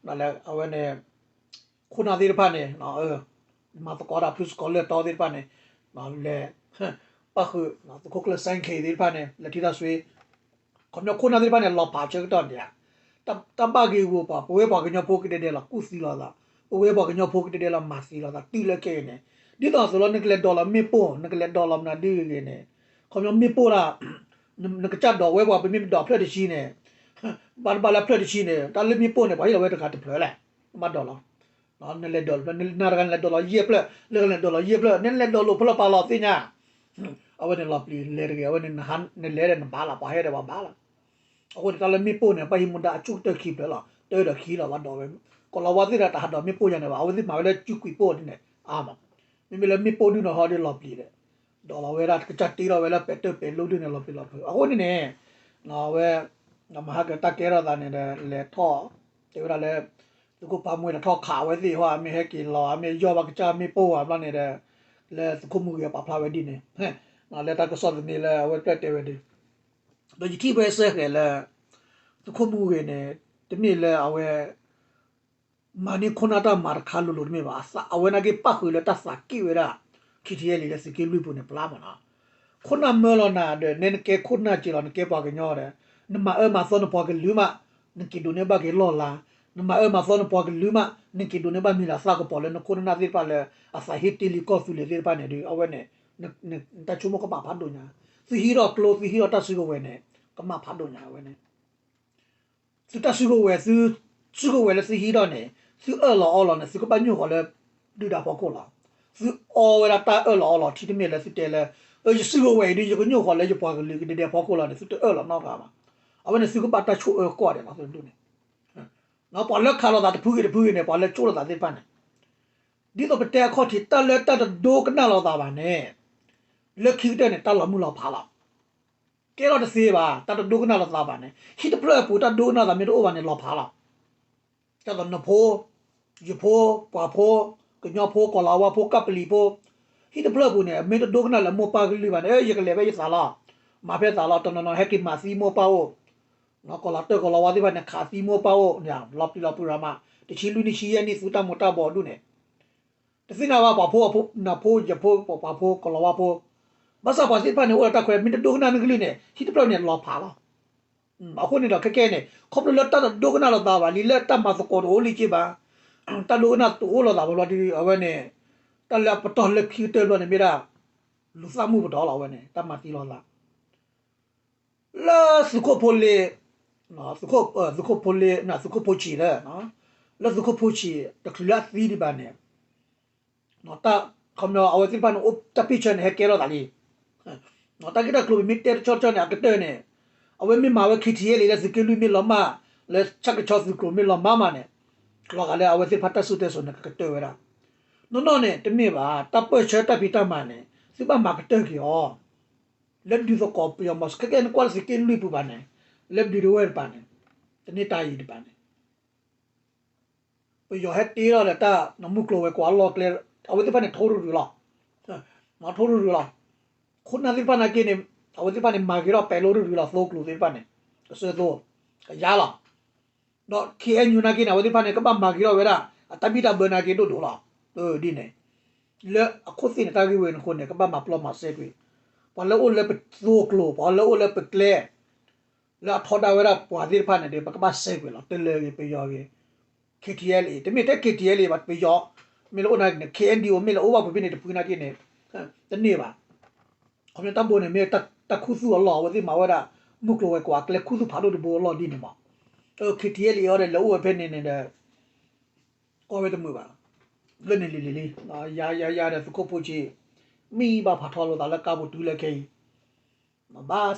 အဝဲန့ၣ် ခိၣ်နၢ်သ့ၣ်တဖၣ်န့ၣ် မၤသကိးတၢ်ဖုစကီးလၢတီသ့ၣ်တဖၣ်န့ၣ် လဲၤ ပၣ်ဃုာ် သုးခိၣ်ကျၢၢ်စဲခ့သ့ၣ်တဖၣ်န့ၣ် လဲၤထံတၢ်ဆွ့ ခီပညီခိၣ်နၢ်သ့ၣ်တဖၣ်န့ၣ် လီၤဖးဆၢကတီၢ်ဒံးဧါ, တၢ်ဘၣ်ဂ့ၤဂီၤပှၤ ပဝဲပှၤကညီဖိကဒဲဒဲးလီၤ ကူၣ်သံလီၤသး, ပဝဲပှၤကညီဖိကဒဲဒဲးလီၤ မၤသံလီၤသး တုၤလၢခဲအံၤန့ၣ်, ဒ်သိးအသိးလီၤ နကလဲၤဒိးလီၤမ့ၣ်ပိၢ် နကလဲၤဒိးလီၤမနုၤဒ်ဂ့ၤဂ့ၤန့ၣ်, ခီပညီမ့ၣ်ပိၢ်ဒၣ် နကစၢ်ဒိးဝဲပှၤ ပမ့ၢ်ပဒိးဖျၢၣ်တဆံန့ၣ်, ဘၣ်တဘၣ်လၢဖျၢၣ်တဆံန့ၣ် တၢ်လၢမ့ၣ်ပိၢ်န့ၣ် ပှၤဟ့ၣ်လီၤဝဲတဂၤတဖျၢၣ်လဲၣ်, နဘၣ်ဒိးလီၤ နလဲၤဒိးလီၤဖျၢၣ် နတဂၤနလဲၤဒိးလီၤယဲၢ်ဖျၢၣ် လၢကလဲၤဒိးလီၤယဲၢ်ဖျၢၣ် နလဲၤဒိးလိာ်ဖဲလီၤပာ်လီၤသ့ၣ်ညါ, အဝဲန့ၣ်လီၤပျံၤလဲၤတဂ့ၤ အဝဲန့ၣ် နလဲၤဒီးနဘၣ်လီၤ ပှၤဟဲဒီးပှၤဘၣ်လီၤ, အဃိန့ၣ် တၢ်လၢမ့ၣ်ပိၢ်န့ၣ် ပှၤဟံးမူဒါအဆိကတၢၢ်ခံဖျၢၣ်လီၤ တၢဒီးခံလီၤ ဘၣ်ဒိးဝဲ, ကိးလီၤဝါသ့ၣ်ဒီးတဟးဒိးမ့ၣ်ပိၢ်ယၤန့ၣ်ဘၣ် အဝဲသ့ၣ်မၤဝဲလၢကုၢ်ကွံာ်ပိၢ်ဒ်န့ၣ် အါမး, မ့မ့ၢ်လၢမ့ၣ်ပိၢ်ဒုၣ်နီၢ်ဟီဒ်လီၤပျံၤဒီး, ဒိးလီၤဝဲဒၣ်ကစၢ်တ့ထီၣ်ဝဲလၢပဲးတၢၢ်ပဲးလိဒုၣ်န့ၣ် လီၤပျံၤလီၤဖုး အဃိန့ၣ်န့ၣ်, အဝဲ, မဟါကတၢ်ကဲထီၣ်သးန့ၣ်ဒီး လဲၤထီၣ်, တဲဝဲဒၣ်လၢ, သုးခိၣ်ပၢ်မှံဒီးထီၣ်ခးဝဲသ့ၣ်ဟီ အမ့ၢ်ဟဲက့ၤလီၤ အမ့ၢ်ယီၢ်ဘၣ်ကစၢ်မ့ၣ်ပိၢ်ဝဲဘျီန့ၣ်ဒီး, လၢသုးခိၣ်မူဂ့ၤပာ်ဖျါဝဲဒ်န့ၣ်, လၢတၢ်ကစီၣ်သန့လၢအဝဲတဖျၢၣ်တဲဝဲဒၣ်, ဒီးယထံၣ်ဖဲစဲဃဲးလၢ, သုးခိၣ်မူဂ့ၤန့ၣ်, တမ့ၢ်လၢအဝဲ မၤန့ၢ်ခိၣ်နၢ်တၢ်မၤတခါလိၤလိၤတမ့ၢ်ဘၣ်, အဝဲနာ်က့ပၣ်ဃုာ်လၢတၢ်သးက့ၣ်ဝဲဒၣ်, ခံထံၣ်အဲလံ လၢသုးက့လွံၢ်ပူၤန့ၣ် ပျၢ်မးနီၤ, ခိၣ်နၢ်မၢလီၤနၤဒီး နဲနကဲခိၣ်နၢ်က့ၤလီၤ နကဲပှၤကညီဒီး, နမၤအၢမၤသီနပှၤကလုာ်မး, နက့ၤဒိးန့ၢ်ဘၣ်က့ၤလီၢ်လၤ, နမၤအၢမၤသီနပှၤကလုာ်မး, နက့ၤဒိးန့ၢ်ဘၣ်မံၤလၤသၣ်ကပီၤလၢနခိၣ်နၢ်သ့ၣ်တဖၣ်လၢ အသးဟ့တ့လံကီၢ်သူလ့ၤသ့ၣ်တဖၣ်န့ၣ်ဒီး အဝဲန့ၣ်, နတၢ်ဆိကမိၣ်ကမၣ်ဖးဒိၣ်ညါ, သုဟံးထီၣ်ကျိ သုဟံးထီၣ်တၢ်စုကဝဲၤန့ၣ်, ကမၣ်ဖးဒိၣ်ညါအဝဲန့ၣ် သုတၢ်စုကဝဲၤ သုစုကဝဲၤလၢသုဟံးထီၣ်န့ၣ် သုအၢၣ်လီၤအီလီၤန့ၣ် သုကဘၣ်ညိၣ်ဃီၤလၢ ဒုၣ်ဒါဖီခိၣ်လီၤ. သုအီဝဲဒၣ်တၢ်အၢၣ်လီၤအီလီၤထံတမ့ၢ်လၢသုတဲလၢ ယစုကဝဲၤအံၤဒီး ယကညိၣ်ဃီၤလၢယပှၤကလုာ်ကဒဲဒဲဖီခိၣ်လီၤန့ၣ် သုတအၢၣ်လီၤနီတဂၤဘၣ်. အဝဲန့ၣ်သုကဘၣ်တၢ်ဆိၣ်အၢကီၢ်ဒဲးလီၤ သုတဒူၣ်န့ၣ် ပှၤလၢခးလိာ်သးတဖုဂ့ၤတဖုဂ့ၤန့ၣ် ပှၤလၢဆိၣ်လိာ်သးသ့ၣ်တဖၣ်န့ၣ် ဒ်သိးပတဲအခီၣ်ထံး တၢ်လၢတၢ်တဒိကနၣ်လိာ်သးဘၣ်န့ၣ် လၢခံကတၢၢ်န့ၣ် တၢ်လီၤမုၢ်လီၤဖးလီၤ. ကဲထီၣ်တသ့ဘၣ် တၢ်တဒိကနၣ်လိာ်သးဘၣ်န့ၣ် ဟံၣ်တဖျၢၣ်အပူၤ တၢ်ဒိကနၣ်သးမ့ၢ်တအိၣ်ဘၣ်န့ၣ် လီၤဖးလီၤ. ဒ်သိးနဖိ ယဖိ ပှၤဖိ ကညီဖိ ကီၢ်လၤဝါဖိ ကပလံၤဖိ ဟံၣ်တဖျၢၣ်အပူၤန့ၣ် မ့ၢ်တဒိကနၣ်လၢမိၢ်ပၢ်ကလုၢ်ဘၣ်န့ၣ် ယကလဲၤဖဲယသးလီၤ. မၤဖဲသးလီၤ တနီၤနီၤဟဲက့ၤမၤသံမိၢ်ပၢ်အိၣ် ကီၢ်လၤတၢၢ်ကီၢ်လၤဝါသ့ၣ်တဖၣ်န့ၣ် ခးသံမိၢ်ပၢ်အိၣ် လီၤပျံၤလီၤပူၤရၤမး တဆံလွံၢ်နံၣ်ဆံယဲၢ်နံၣ် သူတၢ်မူၤတၢ်ဘှီးဒူၣ်န့ၣ် တသ့ၣ်ညါဘၣ် ပှၤဖိ နဖိ ယဖိ ပှၤဖိ ကီၢ်လၤဝါဖိ ဘၣ်ဆၣ်ပှၤသ့ၣ်တဖၣ်န့ၣ် အိၣ်ဒီးတၢ်ခွဲး မ့ၢ်တဒိကနၣ်နကလုၢ်န့ၣ် ဟံၣ်တဖျၢၣ်န့ၣ် လီၤဖးလီၤ. အဃိန့ၣ်ဒီး ခဲကဲန့ၣ် ခီဖျိလၢတၢ်တဒိကနၣ်လိာ်သးဘၣ်လံ လၢတၢ်မၤသကိးတအိၣ်လံက့ဘၣ် တၢ်ဒိကနၣ်တအိၣ်လိာ်သးဘၣ်ဘျီဒီး အဝဲန့ၣ် တၢ်လၢအပတီၢ်လၢခံကတၢၢ်ဘျီန့ၣ် မ့ၢ်ဒၣ် လူၤသၣ်မုၣ်ပတီၢ်လီၤ အဝဲန့ၣ် တၢ်မၤသံလိာ်သး လၢသုးခိၣ်ဖိလ့ သုးခိၣ်ဖိလ့ သုးခိၣ်ဖိဆံးလၢ လၢသုးခိၣ်ဖိဆံး တချုးလၢအသံဒံးဘၣ်န့ၣ် တၢ် ခီပညီ အဝဲသ့ၣ်တဖၣ်န့ၣ် အိၣ်တၢ်ပ့ၢ်ဆၢန့ၣ် ဟဲကဲထီၣ်သးလံ. တၢ်ဂ့ၢ်တၢ်ကျိၤပမ့ၢ်တဲတဆီတဆီန့ၣ် အကတၢၢ်န့ၣ် အဝဲမ့ၢ်မၤဝဲ ခ့ထံအဲလ်အ့ လၢသုးက့လွံၢ်မ့ၢ်လီၤမၢ် လၢဆၣ်ကဆီသုးကျိၤမ့ၢ်လီၤမၢ်မးန့ၣ် လီၤဂာ်လၢအဝဲသ့ၣ်တဖၣ်တၢ်စူၢ်တၢ်စိၤန့ၣ် ကကတၢၢ်ဝဲဒၣ် နီၢ်နီၢ်န့ၣ် တမ့ၢ်ဘၣ် တၢ်ပၢၢ်ဆၢတၢ်ဖံးတၢ်မၤန့ၣ် သုဘၣ်မၤကတၢၢ်က့ၤအီၤ လၢဒုးသကိးပယီၤမီၤ ခဲကဲနကွၢ်လၢသုးက့လွံၢ်ပူၤဘၣ်န့ၣ် လၢဒုးတဝဲၢ်တပၤန့ၣ် တန့ၢ်တၢ်အံၤတပၤန့ၣ် ပယီၤဟဲတ့ထီၣ်ဒီးတၢ်မုၢ်ကျိၤဝဲၤကွာ်အလီၢ်ကျဲ အဝဲသ့ၣ်တဖၣ်န့ၣ် ထိရူၤရူၤလီၤ. ထိရူၤရူၤလီၤ. ခိၣ်နၢ်သ့ၣ်တဖၣ်နာ်က့န့ၣ် အဝဲသ့ၣ်တဖၣ်န့ၣ် မၤဂ့ၤထီၣ်ပဲၤလိရူၤရူၤလီၤ သိကျိၤသ့ၣ်တဖၣ်န့ၣ် ကစၢၢ်သိ ကယါလီၤ. ဒီး ခ့ၣ်အဲၣ်ယူၣ် နာ်က့န့ၣ် အဝဲသ့ၣ်တဖၣ်န့ၣ် ကဘၣ်မၤဂ့ၤထီၣ်ဝဲဒၣ် အတၢ်ဘံၣ်တၢ်ဘၢနာ်က့ဒိၣ်ဒိၣ်လီၤ. ဒ်န့ၣ် လၢအခိၣ်သ့ၣ်န့ၣ် တၢ်ဂ့ၢ်ဝဲန့ၣ်အဃိန့ၣ် ကဘၣ်မၤပျီမၤစဲကွံာ် ပှၤလၢအိၣ်လၢပသိကျိၤ ပှၤလၢအိၣ်လၢပကျဲ လၢအထီဒါဝဲဒၣ်ပှၤသ့ၣ်တဖၣ်န့ၣ်ဒီး ပကဘၣ်စဲကွံာ်လီၤ တလၢၤဂ့ၤ ပယီၤဂ့ၤ ခ့ထံအဲလ်အ့ တမ့ၢ်ထဲ ခ့ထံအဲလ်အ့ ဘၣ်ပယီၤ မ့ၢ်လၢအိၣ်နာ်က့န့ၣ် ခ့အဲၣ်ယူၣ် မ့ၢ်လၢအိၣ်ဘၣ်ပူၤဖဲန့ၣ်တဖုနာ်က့န့ၣ် တန့ၢ်ဘၣ်. ခီပညီတၢ်ဘိန့ၣ် မ့ၢ်တၢ်ခူသူၣ်အလီၢ် အဝဲသ့ၣ်မၤဝဲဒၣ် မုၢ်ကျိၤဝဲၤကွာ်အကျဲခူသူၣ်ဖးဒိၣ်တဘိအလီၢ်ဒ်န့ၣ်မး ခ့ထံအဲလ်အ့ အီၤဒီး လဲၤအိၣ်ဝဲဖဲန့ၣ်န့ၣ်ဒီး ကီၢ်ဝဲတမုာ်ဘၣ် လၢန့ၣ်လံၤလံၤလံ ယၤယၤယၤဒီးသုးခိၣ်ဖိဆံး မံဘၣ်ဖးထီလိာ်သးလၢကါပူၤတုၤလၢခဲအံၤ ဘၣ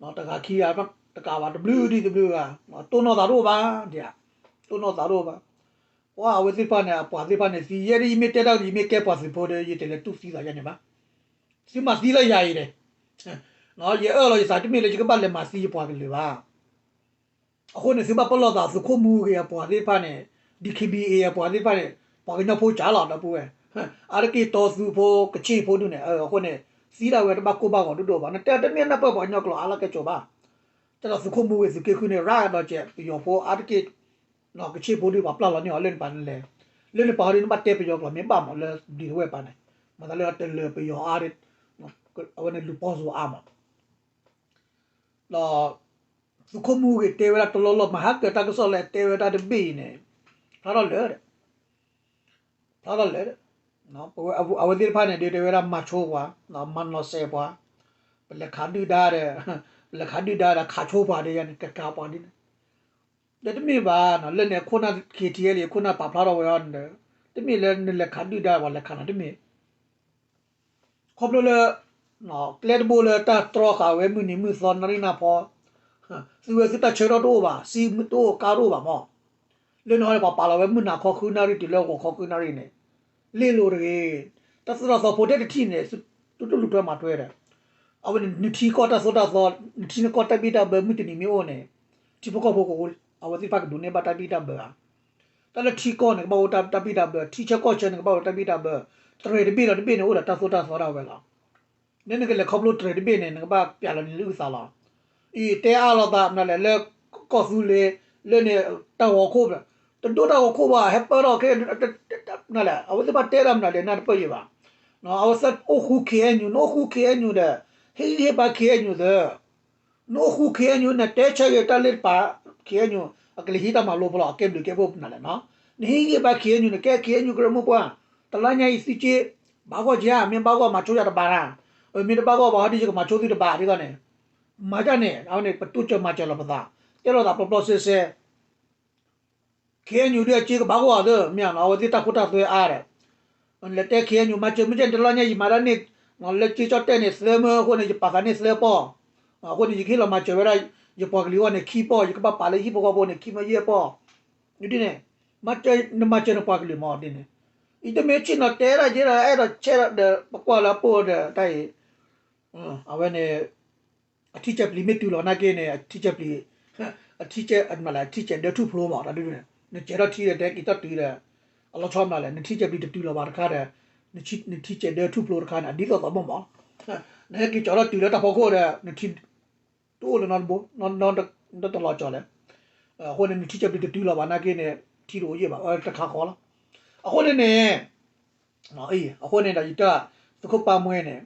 ်သံခီလီၤ တဂၤခံဂၤ တကးဘၣ်တဘျုးဒံးတဘျုးဂၤ တိၢ်နီၣ်သးတအိၣ်ဘၣ်ဒ် တိၢ်နီၣ်သးတအိၣ်ဘၣ် ပှၤအဝဲသ့ၣ်တဖၣ်န့ၣ် အပှၤသ့ၣ်တဖၣ်န့ၣ် သံယဲဒ်ယမ့ၢ်တဲတၢ် ယမ့ၢ်ကဲပှၤသုးဖိဒီး ယတလဲၤတူၢ်သံသးယဲန့ၣ်ဘၣ် သုမၤသံလၢယၤအံၤဒီး ယအၢၣ်လီၤယသးတမ့ၢ်လၢယကဘၣ်လဲၤမၤသံယပှၤကလုာ်ဘၣ် အဃိန့ၣ် သုဘၣ်ပလီၢ်သး သုးခိၣ်မူဂ့ၤအပှၤသ့ၣ်တဖၣ်န့ၣ် ဒံၣ်ခ့ဘံၣ်အ့ၣ် အပှၤသ့ၣ်တဖၣ်န့ၣ် ပှၤကညီဖိကၢ်လီၤ ဒီပုၢ်ဝဲၢ် အါတက့ၢ်တီသူဖိ ကဆ့ၣ်ဖိဒုၣ်န့ၣ် အဃိန့ၣ် သံဒၣ်ဝဲတဘၣ်ကိၢ်ဘၣ်ဂီၤဒိၣ်ဒိၣ်ဘၣ် နတဲတမ့ၢ်နၢ်ပၢၢ်ပှၤကညီကျိာ်အါလၢကဲစိၤဘၣ် တၢ်ဒီးသုးခိၣ်မူဂ့ၤသုးက့ဃုန့ၣ် ရၤဒီးကဲး ပယီၤဖိအါတက့ၢ် ကဆ့ၣ်ဖိဒုၣ်ပှၤပျၢ်လီၤန့ၢ်အီၤလၢန့ၣ်ပၤန့ၣ်လဲၣ် လၢန့ၣ်ပၤဒ်နဘၣ်တဲပယီၤကျိာ်မ့ၢ်ဘၣ်မးလၢဒံၣ်တဝဲၢ်ပၤန့ၣ် မၤသးလၢတလၢပယီၤအါ အဝဲန့ၣ်လူၤပီၢ်စိအါမး ဒီး သုးခိၣ်မူဂ့ၤတဲဝဲဒၣ်တလီၢ်လီၢ် မၤဟးကၢၤတၢ်ကစီၣ်လၢတဲဝဲဒၣ်တဘ့ၣ်အံၤန့ၣ် ဖျါထီၣ်လၢာ် ဖျါထီၣ်လၢာ် အဝဲသ့ၣ်တဖၣ်န့ၣ် ဒ်တဲဝဲဒၣ်မၤဆိပှၤ မၤနီၢ်စဲးပှၤ ပလဲၤခးဒုၣ်ဒါဒီး ပလဲၤခးဒုၣ်ဒါဒီးခးဆိပှၤဒ်ယၤန့ၣ် ကကးပှၤဒ်န့ၣ် ဒီးတမ့ၢ်ဘၣ် လၢန့ၣ်အခိၣ်နၢ် ခ့ထံအဲလ်အ့ အခိၣ်နၢ်ပာ်ဖျါထီၣ်ဝဲအီၤန့ၣ်ဒီး တမ့ၢ်လၢနလဲၤခးဒုၣ်ဒါပှၤလဲၤခးနၤတမ့ၢ် ခီဖျိလၢ ကျဲတဘိလၢတၢ်တြီဃာ်ဝဲမုၢ်နံၤမုၢ်သီနၣ်ရံၣ်နၢ်ဖီ သုဝဲသုတၢ်ဆၢထီၣ်တအိၣ်ဘၣ် စံမုၢ်တအိၣ်ကါတအိၣ်ဘၣ်မး လၢန့ၣ်ဟီန့ၣ် ပှၤပာ်လီၤဝဲမုၢ်နၤခီဃုနၣ်ရံၣ်တုၤလၢဂီၤခီဃုနၣ်ရံၣ်န့ၣ် လ့ၣ်လိၤတဂ့ၤ တၢ်သိၣ်တၢ်သီဖိထဲတထံၣ်န့ၣ် သုတူၢ်လိာ်ထွဲမၤထွဲဒီး အဝဲန့ၣ် နထံကီၢ်တၢ်သိၣ်တၢ်သီ နထံနကီၢ်တၢ်ဘံၣ်တၢ်ဘၢမုၢ်တနံၤမ့ၢ်အိၣ်န့ၣ် ထံဖိကီၢ်ဖိက အဝဲသ့ၣ်တဖၣ်ကဒိးန့ၢ်ဘၣ်တၢ်ဘံၣ်တၢ်ဘၢဧါ တၢ်လၢထံကီၢ်န့ၣ် ကဘၣ်အိၣ်တၢ်ဘံၣ်တၢ်ဘၢ ထံဆၢကီၢ်ဆၢန့ၣ် ကဘၣ်အိၣ်တၢ်ဘံၣ်တၢ်ဘၢ တြဲၤတဘ့ၣ်ဒီးတဘ့ၣ်န့ၣ် အိၣ်ဒီးတၢ်သိၣ်တၢ်သီဒၣ်ဝဲလီၤ လၢနကလဲၤခီဖျိတြဲၤတဘ့ၣ်န့ၣ် နကဘၣ်ပျးလီၤနံၤလၢအုၣ်သးလီၤ အံၤတဲအါလိာ်သးမနုၤလဲၣ် လၢကီၢ်သူလ့ၤ လၢန့ၣ် တၢ်ဂီၤခိၣ် တဒိတၢ်ဂီၤခိၣ်ဘၣ် ဟဲပၢထီၣ်ခဲ မနုၤလဲၣ် အဝဲသ့ၣ်တဖၣ်တဲဒၣ်မနုၤလဲၣ် နၢ်တပၢၢ်ယံၤဘၣ် အဝဲသ့ၣ်အိၣ်ဃူ ခ့ၣ်အဲၣ်ယူၣ် နအိၣ်ဃူ ခ့ၣ်အဲၣ်ယူၣ်ဒီး ဟ့ၣ်ဂံၢ်ဟ့ၣ်ဘါ ခ့ၣ်အဲၣ်ယူၣ်သၢ နအိၣ်ဃူ ခ့ၣ်အဲၣ်ယူၣ် နတဲဆၢဂ့ၤတၢ်လၢတပၤ ခ့ၣ်အဲၣ်ယူၣ် အကလဲၤဟံးတၢ်မၤလိဖိလီၤ အကဲဘျုးကဲဖှိၣ်မနုၤလဲၣ်နီၤ နဟ့ၣ်ဂံၢ်ဟ့ၣ်ဘါ ခ့ၣ်အဲၣ်ယူၣ် နကဲ ခ့ၣ်အဲၣ်ယူၣ် ကရၢမိၢ်ပှၢ် တလါညါအံၤသုက့ ဘၣ်ဂီၢ်က့ဧါ မ့ၢ်ဘၣ်ဂီၢ်မၤဆိယၤတဘၣ်နၤ မ့ၢ်တဘၣ်ဂီၢ်ဘၣ်ဟီဒ်ယကမၤဆိသုတဘၣ်ဒ်သိးန့ၣ် မၤဒ်န့ၣ် အဝဲန့ၣ် ပတိစၢၤမၤစၢၤလီၤပသး တဲလိာ်သးပျီပျီစဲစဲ ခ့ၣ်အဲၣ်ယူၣ် ဒ်အစ့ကဘၣ်ဂီၢ်သ့ မ့ၢ်ဧါနီၤ အဝဲသ့ၣ်တၢ်ခိတၢ်သွဲအါဒီး လဲၤတဲခ့ၣ်အဲၣ်ယူၣ် မၤစၢၤမ့ၢ်ကဲန့ၣ် တလီၢ်ညါ ယမၤဒၣ်န့ၣ် လၢကၠ့ကၠီၣ်တဲၣ်န့ၣ် သၢမၢအဃိန့ၣ် ယပာ်သးန့ၣ်သၢပီၢ်, အဃိန့ၣ် ယကဟ့ၣ်လီၤမၤစၢၤဝဲဒၣ် ယပှၤကလုာ်အဂီၢ်န့ၣ် ခံပီၢ်, ယကဘၣ်ပာ်လၢဟံၣ်ဖိဃီဖိန့ၣ် ခံမၢယဲၢ်ပီၢ်, ဒ်န့ၣ် နမၤစၢၤနပှၤကလုာ်မး ဒ်န့ၣ်, ယတမ့ၢ်ဆ့ၣ်နီၤတဲဒၣ်က့ဒီး အဲၣ်ဒိးဆဲးဒီး ပကွၢ်လၢအပိၢ်ဒီး တၢ်အံၤ အဝဲန့ၣ် အထံဆယ်ပျံၤမ့ၢ်တုၤလီၤနာ်က့န့ၣ် အထံဆယ်ပျံၤ အထံဆယ် အမနုၤလဲၣ် အထံဆယ်ဒၢထူၣ်ဖျိမး တၢ်ဒ်န့ၣ် နစဲးထီၣ်ထံဒီး တဲက့ၤတၢ်တုၤဒီး အလီၤဆီမနုၤလဲၣ် နထံဆယ်ပျံၤတတုၤလီၤဘၣ်တခါဒီး နထံဆယ်ဒၢထူၣ်ဖျိတခါန့ၣ် အဒ်သိးသိးမးမး နဟဲက့ၤကၠီၤထီၣ်တုၤလၢတၢ်ဖီခိၣ်ဒီး နထံ တအိၣ်လၢၤနီတဘိ နီတလီၤကၠီၤလဲၣ်. အဃိန့ၣ် နထံဆယ်ပျံၤတတုၤလီၤဘၣ်နာ်က့န့ၣ် ထံတအိၣ်ယဲၢ်ဘၣ် အဝဲတခါဃီလီၤ. အဃိန့ၣ်န့ၣ် အဃိန့ၣ်ဒီးယတၢ် သုးခိၣ်ပၢ်မှဲန့ၣ်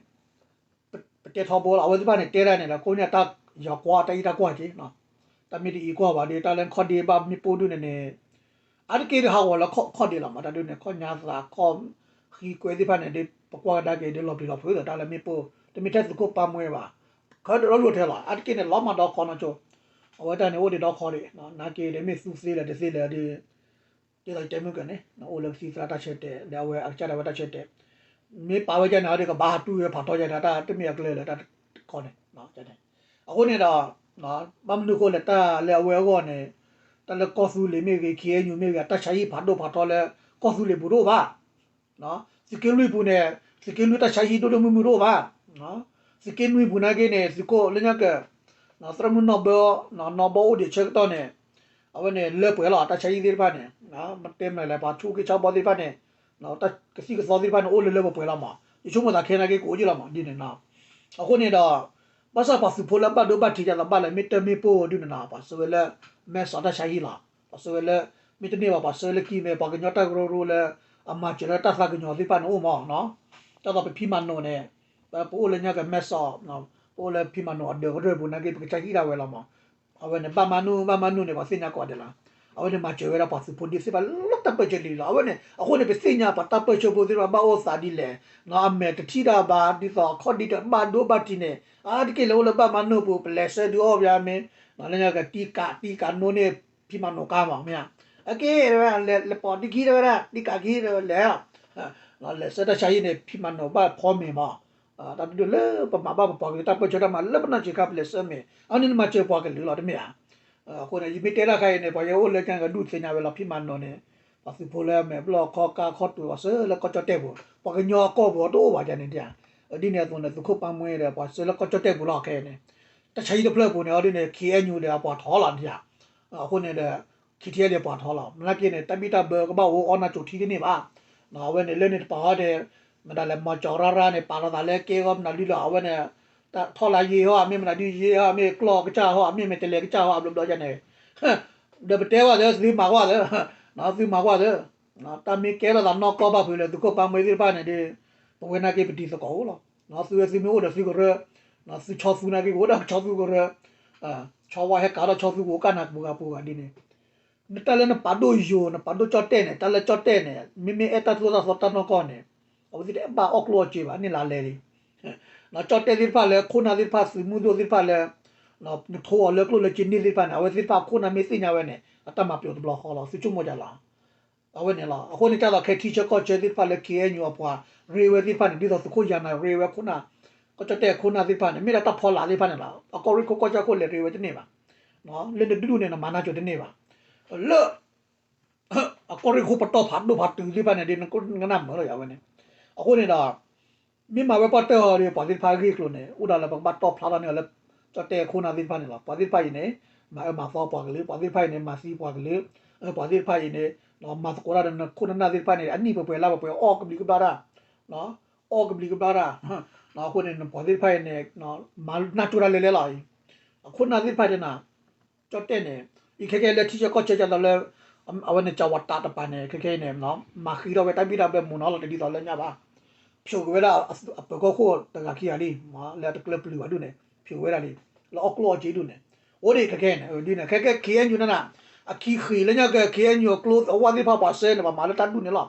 ပတဲထီဘိလီၤ အဝဲသ့ၣ်တဖၣ်န့ၣ် တဲဒၣ်န့ၣ်ဒီး ကိးန့ၢ်တၢ်ယၤကွၢ်တၢ်အံၣ်တၢ်ကွၢ်က့ၤ တၢ်မ့ၢ်တအံၤကွၢ်ဘၣ်ဒီး တၢ်လၢခီၣ်ဒ့ဘၣ်မ့ၣ်ပိၢ်ဒုန့ၣ်န့ၣ် အါတက့ၢ်ဒုးဟးဂီၤလၢခီၣ်ဒ့လီၤမး တၢ်ဒုန့ၣ် ခီၣ်ညါသး ခီၣ်ဃံကွဲသ့ၣ်တဖၣ်န့ၣ် ဒုးပကွၢ်ကဒါက့ၤဒုး လီၤပျံၤလီၤဖုးသးတၢ်လၢမ့ၣ်ပိၢ် တမ့ၢ်ထဲသုးခိၣ်ပၢ်မှဲဘၣ် ခဲဒီးလီၤလီၤထဲလီၤ အါတက့ၢ်န့ၣ် လီၤမၢ်ဒီးခီနီၤဆိ အဝဲတၢ်န့ၣ် အိၣ်ဒံးဒီးခီဒံး နာ်က့ဒီးမ့ၢ်သူသ့လၢာ်တသ့လၢာ်ဒီး ဒ်သိးယတဲမုၢ်ကၢန့ၣ် အိၣ်လၢကသံၣ်သရၣ်တၢ်ဆၢတဲာ် ဒီးအဝဲအကစၢ်ဒၣ်ဝဲတၢ်ဆၢတဲာ် မ့ၢ်ပာ်ဝဲဒ်န့ၣ်ဒီး ကဘၣ်ဟးတူၢ်ဝဲဖးထီယဲဒၣ် တၢ်တမ့ၢ်အကျဲလၢတၢ်ခီန့ၣ် အဃိန့ၣ်ဒီး ဘၣ်မနုၤဃိလဲၣ် တၢ်လၢအဝဲအဂီၢ်န့ၣ် တၢ်လၢကီၢ်သူလ့ၤမ့ၢ်ဂ့ၤ ခ့ၣ်အဲၣ်ယူၣ်မ့ၢ်ဂ့ၤ တၢ်ဆါဟံၣ်ဖးဒိၣ်ဖးထီလၢ ကီၢ်သူလ့ၤပူၤတအိၣ်ဘၣ် သုးက့လွံၢ်ပူၤန့ၣ် သုးက့လွံၢ်တၢ်ဆါဟံၣ်ဒိၣ်ဒိၣ်မုၢ်မုၢ်တအိၣ်ဘၣ် သုးက့နွံပူၤနာ်က့န့ၣ် သုးခိၣ်လၢညါက သရၣ်မုၣ်နီၢ်ဘၢ နီၢ်ဘၢအိၣ်ဒံးဆၢကတီၢ်န့ၣ် အဝဲန့ၣ်လၢပှဲၤလီၤ တၢ်ဆါဟံၣ်သ့ၣ်တဖၣ်န့ၣ် မ့ၢ်တဲမနုၤလဲၣ် ပှၤဆူၣ်က့ဆါဘီသ့ၣ်တဖၣ်န့ၣ် တၢ်ကသံၣ်ကသီသ့ၣ်တဖၣ်န့ၣ် အိၣ်လၢလၢပှဲၤပှဲၤလီၤမး ယဆိကမိၣ်သးခဲနာ်က့ ကအိၣ်ယ့ၢ်လီၤမး ဒ်န့ၣ်နီၤ အဃိန့ၣ်ဒီး ဘၣ်ဆၣ်ပှၤသုးဖိလၢအဘၣ်ဒိဘၣ်ထံးဒ်သိးဘၣ်လဲၣ် မ့ၢ်တၢ်မ့ၣ်ပိၢ်ဒုန့ၣ်နီၤ ပှၤဆှၢဝဲလၢ မဲၢ်စီးတၢ်ဆါဟံၣ်လီၤ ပှၤဆှၢဝဲလၢ မ့တမ့ၢ်ဘၣ် ပှၤဆှၢလၢခံမ့ၢ် ပှၤကညီတၢ်ကရၢကရိလၢ အမၤစၢၤလၢတၢ်သးကညီၤသ့ၣ်တဖၣ်န့ၣ်အိၣ်မးနီၤ ဒ်သိးပဖံမၤနိာ်န့ၣ် ပအိၣ်လၢညါကမဲၢ်စီး ပအိၣ်လၢဖံမၤနိာ်အဒၢးကရၢၢ်ပူၤနာ်က့ ပကဆါဟံၣ်ဒၣ်ဝဲလီၤမး အဝဲန့ၣ် ဘၣ်မၤနုၤ ဘၣ်မၤနုၤန့ၣ် ပှၤသ့ၣ်ညါကိးဂၤဒဲးလီၤ အဝဲန့ၣ်မၤစၢၤဝဲဒၣ်ပှၤသုးဖိဒ်သ့ၣ်တဖၣ်လၢတၢ်ပၢၢ်ဆၢလံလီၤ အဝဲန့ၣ် အဃိန့ၣ် ပသ့ၣ်ညါပှၤတၢ်ပၢၢ်ဆၢဖိသ့ၣ်တဖၣ်ဘၣ်အိၣ်သးဒ်လဲၣ် အမဲာ်တထံၣ်တၢ်ဘၣ် ဒ်သိးအခီၣ်ဒ့တဘၣ်ဒိဘၣ်ထံးန့ၣ် အါတက့ၢ်လၢအိၣ်လၢဘၣ်မၤနုၤပူၤ ပလဲၤဆှၢဒုးအီၣ်ပယါမ့ၢ် လၢညါကတံကးတံကးနိန့ၣ် ဖံမၤနိာ်ကါမး မ့ၢ်ဧါ အက့ လဲၤပိာ်တံခံတဲဝဲဒၣ် တံကးခံတဲဝဲလဲၤ လဲၤဆှၢတၢ်ဆါဟံၣ်န့ၣ် ဖံမၤနိာ်ဘၣ်ဖီမ့ၤမး တၢ်ဒုးလၢပမၤဘၣ်ပပှၤကလုာ်တၢ်ပၢၢ်ဆၢတၢ်မၤလၢပနီၢ်ဆံးခါ ပလဲၤဆှၢမ့ၤ အန့ၣ်နမၤစၢၤပှၤကလုာ်လီၤ တမ့ၢ်ဧါ အဃိန့ၣ် ယမ့ၢ်တဲတၢ်ခါအံၤန့ၣ် ပှၤယဲအိၣ်လၢကၠၢ်ကဒူၣ်သ့ၣ်ညါဝဲလီၤ ဖံမၤနိာ်န့ၣ် ပှၤသုးဖိလၢအမဲာ်ဘျီၣ်ခီကါခီတူာ် ပှၤဆှၢလၢကီၢ်ကၠီၣ်တဲၣ်ပူၤ ပှၤကညီအကီၢ်ပူၤအတအိၣ်ဘၣ်ယါန့ၣ်ဒ် ဒ်န့ၣ်အသိးန့ၣ် သုးခိၣ်ပၢ်မှဲဒီး ပှၤဆှၢလၢကီၢ်ကၠီၣ်တဲၣ်ပူၤလီၤခဲအံၤန့ၣ် တၢ်ဆါဟံၣ်တဖျၢၣ်ပူၤန့ၣ် အဒ်န့ၣ် ခ့ၣ်အဲၣ်ယူၣ် ဒီးအပှၤထီလီၤဒ် အဃိန့ၣ်ဒီး ခ့ၣ်ထံၣ်အဲၣ်ဒီးပှၤထီလီၤ မနုၤက့န့ၣ် တၢ်ဘံၣ်တၢ်ဘၢကဘၣ်အိၣ်အီၣ်နၢ်ကၠိထံတန့ၢ်ဘၣ် အဝဲန့ၣ်လၢန့ၣ်တပၤဃီန့ၣ် မတၤလဲၣ် မီၤကၠီၤရၢ်ရၢ်န့ၣ် ပာ်လီၤသးလၢကဲဂီၢ်မနုၤလံလီၤ အဝဲန့ၣ် ထီၣ်လၢယ့ဟီ အမ့ၢ်မနုၤဒ်ယ့ဟီ အမ့ၢ်ကျီၢ်ကစၢ်ဟီ အမ့ၢ်မ့ၢ်တလဲၤကစၢ်ဟီ အဘျီဘျီယါန့ၣ် ဒီးပတဲဝဲသ့ သုမၤကွၢ်သ့ သုမၤကွၢ်သ့ တၢ်မ့ၢ်ကဲထီၣ်သးနီၢ်ကီၢ်ဘၣ်ဖုးလၢသုးခိၣ်ပၢ်မှဲသ့ၣ်တဖၣ်န့ၣ်ဒီး ပဝဲနာ်က့ပတံၤသကိးအိၣ်လီၤ သုဝဲသုမ့ၢ်အိၣ်ဒီးသုကရၢ သုဆီသူနာ်က့ ကအိၣ်ဒီးဆီသူကရၢ ဆီဝါဟဲကးထီၣ်ဆီသူကအိၣ်ကၢ်နၤပူၤဂၤပူၤဂၤဒ်န့ၣ် နတၢ်လၢနပာ်ဒိၣ်ယိာ် နပာ်ဒိၣ်ကၠီၣ်တဲၣ်န့ၣ် တၢ်လၢကၠီၣ်တဲၣ်န့ၣ် မ့မ့ၢ်အဲၣ်တၢ်သိၣ်တၢ်သီတၢ်နီၢ်ကီၢ်န့ၣ် အဝဲသ့ၣ်တအဲၣ်ဘၣ်အီၣ်ကျိၣ်အီၣ်စ့ဘၣ် န့ၢ်လါလဲလံ ကၠီၣ်တဲၣ်သ့ၣ်တဖၣ်လၢ ခိၣ်နၢ်သ့ၣ်တဖၣ် သုးမုၢ်ဒိၣ်သ့ၣ်တဖၣ်လၢ နထိအီၤလၢကျိၣ်လၢစ့န့ၢ်သ့ၣ်တဖၣ်န့ၣ် အဝဲသ့ၣ်တဖၣ်ခိၣ်နၢ်မ့ၢ်သ့ၣ်ညါဝဲန့ၣ် အတၢ်မၤပျီတဘျီဃီလီၤ သုဆိကမိၣ်ဒ်လဲၣ် အဝဲန့ၣ်လီၤ အဃိန့ၣ် ဒ်သိးခဲထံဆၢကီၢ်ဆၢသ့ၣ်တဖၣ်လၢ ခ့ၣ်အဲၣ်ယူၣ် အပှၤရ့ဝဲသ့ၣ်တဖၣ်န့ၣ် ဒ်သိးသုးခိၣ်ယၤနၤရ့ဝဲခိၣ်နၢ် ကီၢ်ကၠီၣ်တဲၣ်ခိၣ်နၢ်သ့ၣ်တဖၣ်န့ၣ် မ့ၢ်ဒၣ်တၢ်ဖီလာ်သ့ၣ်တဖၣ်န့ၣ်လီၤ အကီၢ်ရ့ၣ်ခိၣ်ကီၢ်ကၠၢ်ခိၣ်လဲၤရ့ဝဲတန့ၢ်ဘၣ် လၢနဒုးဒူၣ်န့ၣ် နမၤနၢ်ကၠိတန့ၢ်ဘၣ် လၢ အကီၢ်ရ့ၣ်ခိၣ်ပတီၢ်ဖးဒိၣ်ဖးတုၤသ့ၣ်တဖၣ်န့ၣ်ဒီး နကနၣ်မုာ်လီၤယၤဝဲန့ၣ် အဃိန့ၣ်ဒီး မ့ၢ်မၤဝဲပှၢ်တၢၢ်ဟီဒီး ပှၤသ့ၣ်တဖၣ်ဂ့ၢ်ကျိၤန့ၣ် အိၣ်ဒၣ်လၢပကဘၣ်တီၢ်ဖျါထီၣ်န့ၢ်အီၤလၢ ကၠီၣ်တဲၣ်ခိၣ်နၢ်သ့ၣ်တဖၣ်န့ၣ်လီၤ ပှၤသ့ၣ်တဖၣ်အံၤန့ၣ် မၤအၢမၤသီပှၤကလုာ် ပှၤသ့ၣ်တဖၣ်အံၤန့ၣ် မၤသံပှၤကလုာ် ပှၤသ့ၣ်တဖၣ်အံၤန့ၣ် မၤသကိးတၢ်ဒီးနခိၣ်နနၢ်သ့ၣ်တဖၣ်န့ၣ် အနံၣ်ပှဲၤပှဲၤလါပှဲၤပှဲၤ အီၣ်ကဘျံးကဘျၣ်တၢ် အီၣ်ကဘျံးကဘျၣ်တၢ် အဃိန့ၣ် ပှၤသ့ၣ်တဖၣ်အံၤန့ၣ် မၤနၢ်ကၠိတၢ်လဲၤလဲၤလီၤအံၤ အခိၣ်နၢ်သ့ၣ်တဖၣ်န့ၣ် ကၠီၣ်တဲၣ်န့ၣ် အံၤခဲကဲလၢထံဆၢကီၢ်ဆၢကသိးလၢ အဝဲန့ၣ် ကၠီၤဝးတးတပၤန့ၣ် ခဲကဲအံၤန့ၣ် မၤဃံထီၣ်ဝဲတၢ်ဘံၣ်တၢ်ဘၢမုာ်နီၤလီၤတဒ်သိးလၢညါဘၣ် ဖျိးက့ၤဝဲဒၣ်အပၢၤကီၢ်ခိၣ်တဂၤခံဂၤလံ လၢအတကျၢပျုၤဘၣ်ဒူၣ်န့ၣ် ဖျိးဝဲဒၣ်လံ လၢအီၣ်ကျိၣ်အီၣ်စ့ဒူၣ်န့ၣ် အိၣ်ဒံးခဲကဲန့ၣ် ဒ်န့ၣ် ခဲကဲ ခ့ၣ်အဲၣ်ယူၣ် န့ၣ် အခံဃံးလၢညါက့ၤ ခ့ၣ်အဲၣ်ယူၣ် အကျိအဝၣ်သ့ၣ်တဖၣ်ပှၤဆှၢန့ၣ် ပှၤမၤလၢတၢ်ဒူၣ်န့ၣ်လီၤ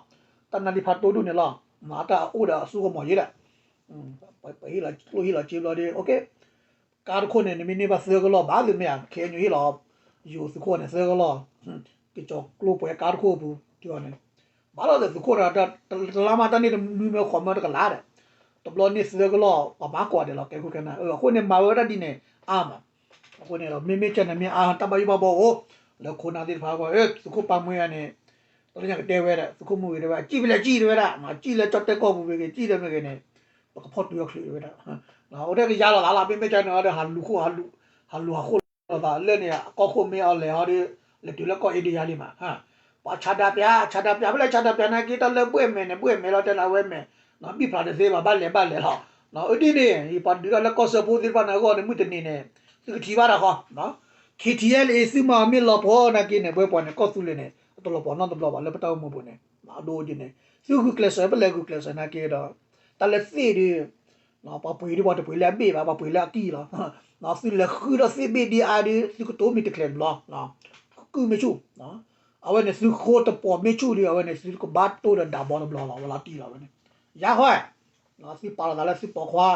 တၢ်နါလံဖးတိဒူၣ်န့ၣ်လီၤ မၤတၢ်အိၣ်ဒီးအစိကမီၤယဲဒၣ် ပဟ့ၣ်လီၤကျိၣ်ဟ့ၣ်လီၤစ့ဘျီဒီး ကါတခိၣ်န့ၣ် နမ့ၢ်န့ၢ်ဘၣ်သၢကလီၢ်ဘၣ်သုမ့ၢ်ဧါ ခ့ၣ်အဲၣ်ယူၣ် ဟ့ၣ်လီၤ ယိၤသုးခိၣ်န့ၣ်သၢကလီၢ်, ကစီၤကျိပှဲၤကါတခိၣ်အပူၤ တုၤအီၤန့ၣ်, ဘၣ်လီၤဒီးသုးခိၣ်တဂၤ တလါမးတၢ်န့ၣ်တမံၤမ့ၢ်ဃီမ့ၢ်တကလးဒီး, တဘျီန့ၣ်သၢကလီၢ် ပှၤမၤကွၢ်ဒဲးလီၤ ကဲခိၣ်ကဲနၢ်, အဃိန့ၣ် မၤဝဲဒၣ်ဒ်န့ၣ် အါမး, အဃိန့ၣ်ဒီး မ့မ့ၢ်ကဲန့ၣ်မ့ၢ်အါ တၢ်ဘၣ်ယိၣ်ဘၣ်ဘီအိၣ်, လၢခိၣ်နၢ်သ့ၣ်တဖၣ်အဂီၢ် သုးခိၣ်ပၢ်မှဲအံၤန့ၣ်, တလၢညါကတဲဝဲဒၣ် သုးခိၣ်မုၢ်ဂ့ၤတဲဝဲ ကံၣ်ဖဲလဲၣ်ကံၣ်တဲဝဲဒၣ်, ကံၣ်လၢကၠီၣ်တဲၣ်ကီၢ်ပူၤမ့ၢ်ဂ့ၤ ကံၣ်လၢမ့ၢ်ဂ့ၤန့ၣ်, ပကဖီၣ်တုၤအီၤချုးတဲဝဲဒၣ်, အိၣ်ထဲကယါလီၤသးလီၤ မ့မ့ၢ်ကဲန့ၣ်ဒီး ဟးလူၤဃိ ဟးလူၤဟးဃိလီၤသး လၢန့ၣ် ကီၢ်ခိၣ်မ့ၢ်အီၤလဲၤဟီဒီး, လဲၤတုၤလၢကီၢ်အ့ဒံယါလံမး, ပှၤဆါဒးပျး ဆါဒးပျး ဖဲလဲၣ်ဆါဒးပျးနာ်က့ တၢ်လၢဘှဲၣ်မဲာ်န့ၣ် ဘှဲၣ်မဲာ်လီၤ တဲလၢအဝဲမဲာ်, ဘံၣ်ဖျါတသ့ဘၣ် ဘၣ်လဲၤဘၣ်လဲၤလီၤ, အဒ်န့ၣ် ယပှၤဒုးတၢ်လၢကီၢ်စၢဖှိၣ်သ့ၣ်တဖၣ်န့ၣ်အဂီၢ်န့ၣ် မုၢ်တနံၤန့ၣ်, သုကထံၣ်ဘၣ်တၢ်ဃီ, ခ့ထံအဲလ်အ့ သုမၤအီၤမ့ၢ်လီၤပှီၢ်နာ်က့န့ၣ် ပဝဲပှၤန့ၣ် ကီၢ်သူလ့ၤန့ၣ် တလီၤပှီၢ်နီတဘျီဘၣ် လၢပတၢ်အိၣ်မူပူၤန့ၣ်, အဒိဒ်န့ၣ် သုဂုာ်ကျဲးစၢး ပလဲၤဂုာ်ကျဲးစၢးနာ်က့ဒီး, တၢ်လၢသ့ၣ်ဒီး ပှၤပှ့ၤဒီးပှၤတပှ့ၤလၢအဘ့ၣ်ဘၣ် ပှၤပှ့ၤလၢအကံၢ်လီၤ, သုလဲၤဃုဒီးသ့ၣ်ဘ့ၣ်ဒ်အါဒီး သုကတိၤမ့ၢ်တကျဲၤတဘျီ, ကုၢ်မ့ၢ်ဆူၣ်, အဝဲန့ၣ်သုဃိတပှီၢ်မ့ၢ်ဆူၣ်ဒီး အဝဲန့ၣ်သုကဘၣ်တိၢ်ဒီးဒးဘီတဘျီလီၤ ဝဲလီၤတံၢ်လီၤဝဲန့ၣ်, ယါဃီ သုပာ်လီၤသးလၢသုပိာ်ခွါ,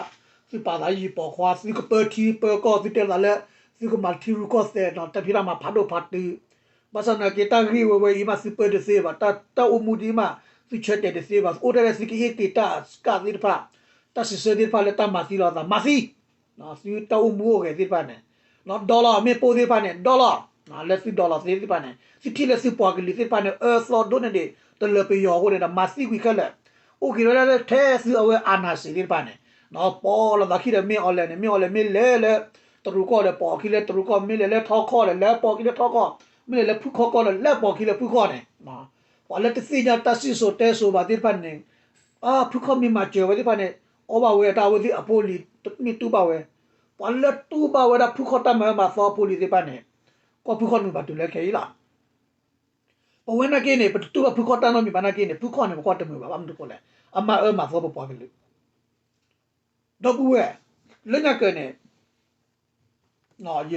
သုပာ်သးယံာ်ပိာ်ခွါ သုကပၢထံပၢကီၢ် သုတဲသးလၢ, သုကမၤထံရူၢ်ကီၢ်သဲး တၢ်ဖံးတၢ်မၤဖးဒိၣ်ဖးတုၤ, ဘၣ်ဆၣ်နာ်က့တၢ်ဂ့ၢ်ဝဲဝဲအံၤမးသုပၢတသ့ဘၣ် တၢ်အိၣ်မူဒ်အံၤမး, သုဆၢတဲာ်တသ့ဘၣ် အိၣ်ထဲလၢသုကဟ့ၣ်က့ၤတၢ်စကၣ်သ့ၣ်တဖၣ်, တၢ်စံးဆၢသ့ၣ်တဖၣ်လၢတၢ်မၤသံလီၤသး မၤသံ သုတၢ်အိၣ်မူအိၣ်ဂဲၤသ့ၣ်တဖၣ်န့ၣ်, ဒီလီၤ မ့ၣ်ပိၢ်သ့ၣ်တဖၣ်န့ၣ် ဒီလီၤ, လၢသုဒီလီၤသ့ၣ်တဖၣ်န့ၣ် သုထံၣ်လၢသုပှၤကလုာ်သ့ၣ်တဖၣ်န့ၣ် အၢသီဒိၣ်န့ၢ်ဒံး တလၢပယီၤအဃိန့ၣ်ဒီး မၤသံကွံာ်ခဲလၢာ်, အိၣ်က့ၤဝဲဒၣ်လၢထဲသုအဝဲအာဏာရှင်သ့ၣ်တဖၣ်န့ၣ်, ပိာ်လီၤသးခံဒီးမ့ၢ်အီၤလဲၣ်န့ၣ် မ့ၢ်အီၤလဲၣ် မ့ၢ်လဲၤလၢတရူးကီၢ်ဒီး ပိာ်အခံလၢတရူးကီၢ် မ့ၢ်လဲၤလၢထီကီၢ်ဒီး လဲၤပိာ်အခံလၢထီကီၢ်, မ့ၢ်လဲၤလၢဖုခီကီၢ်ဒီး လဲၤပိာ်အခံလၢဖုခီန့ၣ် ပှၤလၢတသ့ၣ်ညါတၢ်စံၣ်စိၤတဲစိၤဘၣ်သ့ၣ်တဖၣ်န့ၣ်, ဖုခီမ့ၢ်မၤစၢၤဝဲသ့ၣ်တဖၣ်န့ၣ်, အီၣ်ဘၣ်ဝဲတၢ်အဝဲသ့ၣ်အဖိအလံၤ တမ့ၢ်တူၢ်ဘၣ်ဝဲ, ပှၤလၢတူၢ်ဘၣ်ဝဲဒၣ်ဖုခီတၢ်မၤအၢမၤသီအဖိအလံၤသ့ၣ်တဖၣ်န့ၣ်, ကီၢ်ဖုခီတမုာ်ဘၣ်တုၤလၢခဲအံၤလီၤ. ပဝဲနာ်က့န့ၣ် ပတတူၢ်ဘၣ်ဖုခီတၢ်နီတမံၤဘၣ်နာ်က့န့ၣ် ဖုခီန့ၣ် ပကီၢ်တမုာ်ဘၣ် ဘၣ်မနုၤဃိလဲၣ်, အမၤအၢမၤသီပပှၤကလုာ် ဒီပုၢ်ဝဲၢ်, လၢညါကၢၤန့ၣ်, ယ,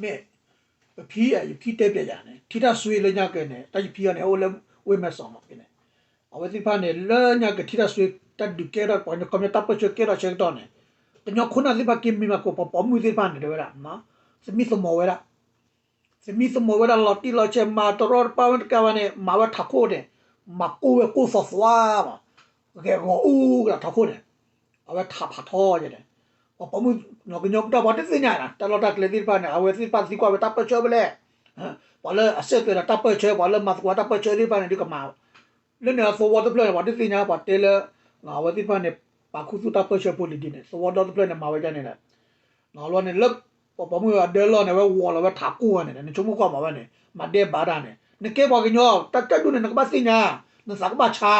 မ့ၢ်, ပဖံ, ယဖံတဲပျဲယၤန့ၣ် ထံတၢ်ဆွ့လၢညါကၢၤန့ၣ် တၢ်ယဖံအီၤန့ၣ် အိၣ်လၢဝ့ၢ်မဲၢ်စီးမးဖဲန့ၣ်, အဝဲသ့ၣ်တဖၣ်န့ၣ် လၢညါကၢၤထံတၢ်ဆွ့ တၢ်ဒုးကဲထီၣ် ပှၤကညီခီပညီတၢ်ပၢၢ်ဆၢကဲထီၣ်ဆၢကတီၢ်န့ၣ်, ကညီခိၣ်နၢ်သ့ၣ်တဖၣ်က့ၤမ့ၢ်မၤကိးပှၤပိာ်မုၣ်သ့ၣ်တဖၣ်န့ၣ် တဲဝဲဒၣ်, သမံသမိးဝဲဒၣ် သမံသမိးဝဲဒၣ်လီၤတံၢ်လီၤဆဲး မၤတရီတပါဝဲတကးဘၣ်န့ၣ် မၤဝဲထးခိၣ်န့ၣ်, မၤကိၢ်ဝဲကိၢ်သီသွါမး, ဂဲၤဂီၤအူကလးထးခိၣ်န့ၣ်, အဝဲထးဖးထီယဲန့ၣ်, ပှၤပိာ်မုၣ်, ကညီတၢ်ပှၤတသ့ၣ်ညါ တၢ်လီၢ်တၢ်ကျဲသ့ၣ်တဖၣ်န့ၣ် အဝဲသ့ၣ်တဖၣ်သံကွၢ်ဝဲတၢ်ပၢၢ်ဆၢဖဲလဲၣ်, ပှၤလၢအစဲးသွဲးဒီးတၢ်ပၢၢ်ဆၢ ပှၤလၢမၤသကိးတၢ်ပၢၢ်ဆၢသ့ၣ်တဖၣ်န့ၣ် ဒုးကမၤ လၢန့ၣ်သဝီတဖျၢၣ်န့ၣ် ပှၤတသ့ၣ်ညါ ပှၤတဲလၢ, အဝဲသ့ၣ်တဖၣ်န့ၣ်, ပာ်ခူသူၣ်တၢ်ပၢၢ်ဆၢဖိလံၤဒ်န့ၣ် သဝီဒီတဖျၢၣ်န့ၣ် မၤဝဲဒ်န့ၣ်ဒီး, လီၤန့ၣ်လၢ, ပှၤပိာ်မုၣ်အဒၢလီၢ်န့ၣ် အဝဲဝီၤလီၤဝဲထးကိၢ်ဝဲန့ၣ် နဆိကမိၣ်ကွၢ်မးဝဲန့ၣ် မၤဒဲးဘးတၢ်န့ၣ် နကဲပှၤကညီ တၢ်ကၢၣ်ဒိၣ်န့ၣ် နကဘၣ်သ့ၣ်ညါ, နသးကဘၣ်ဆါ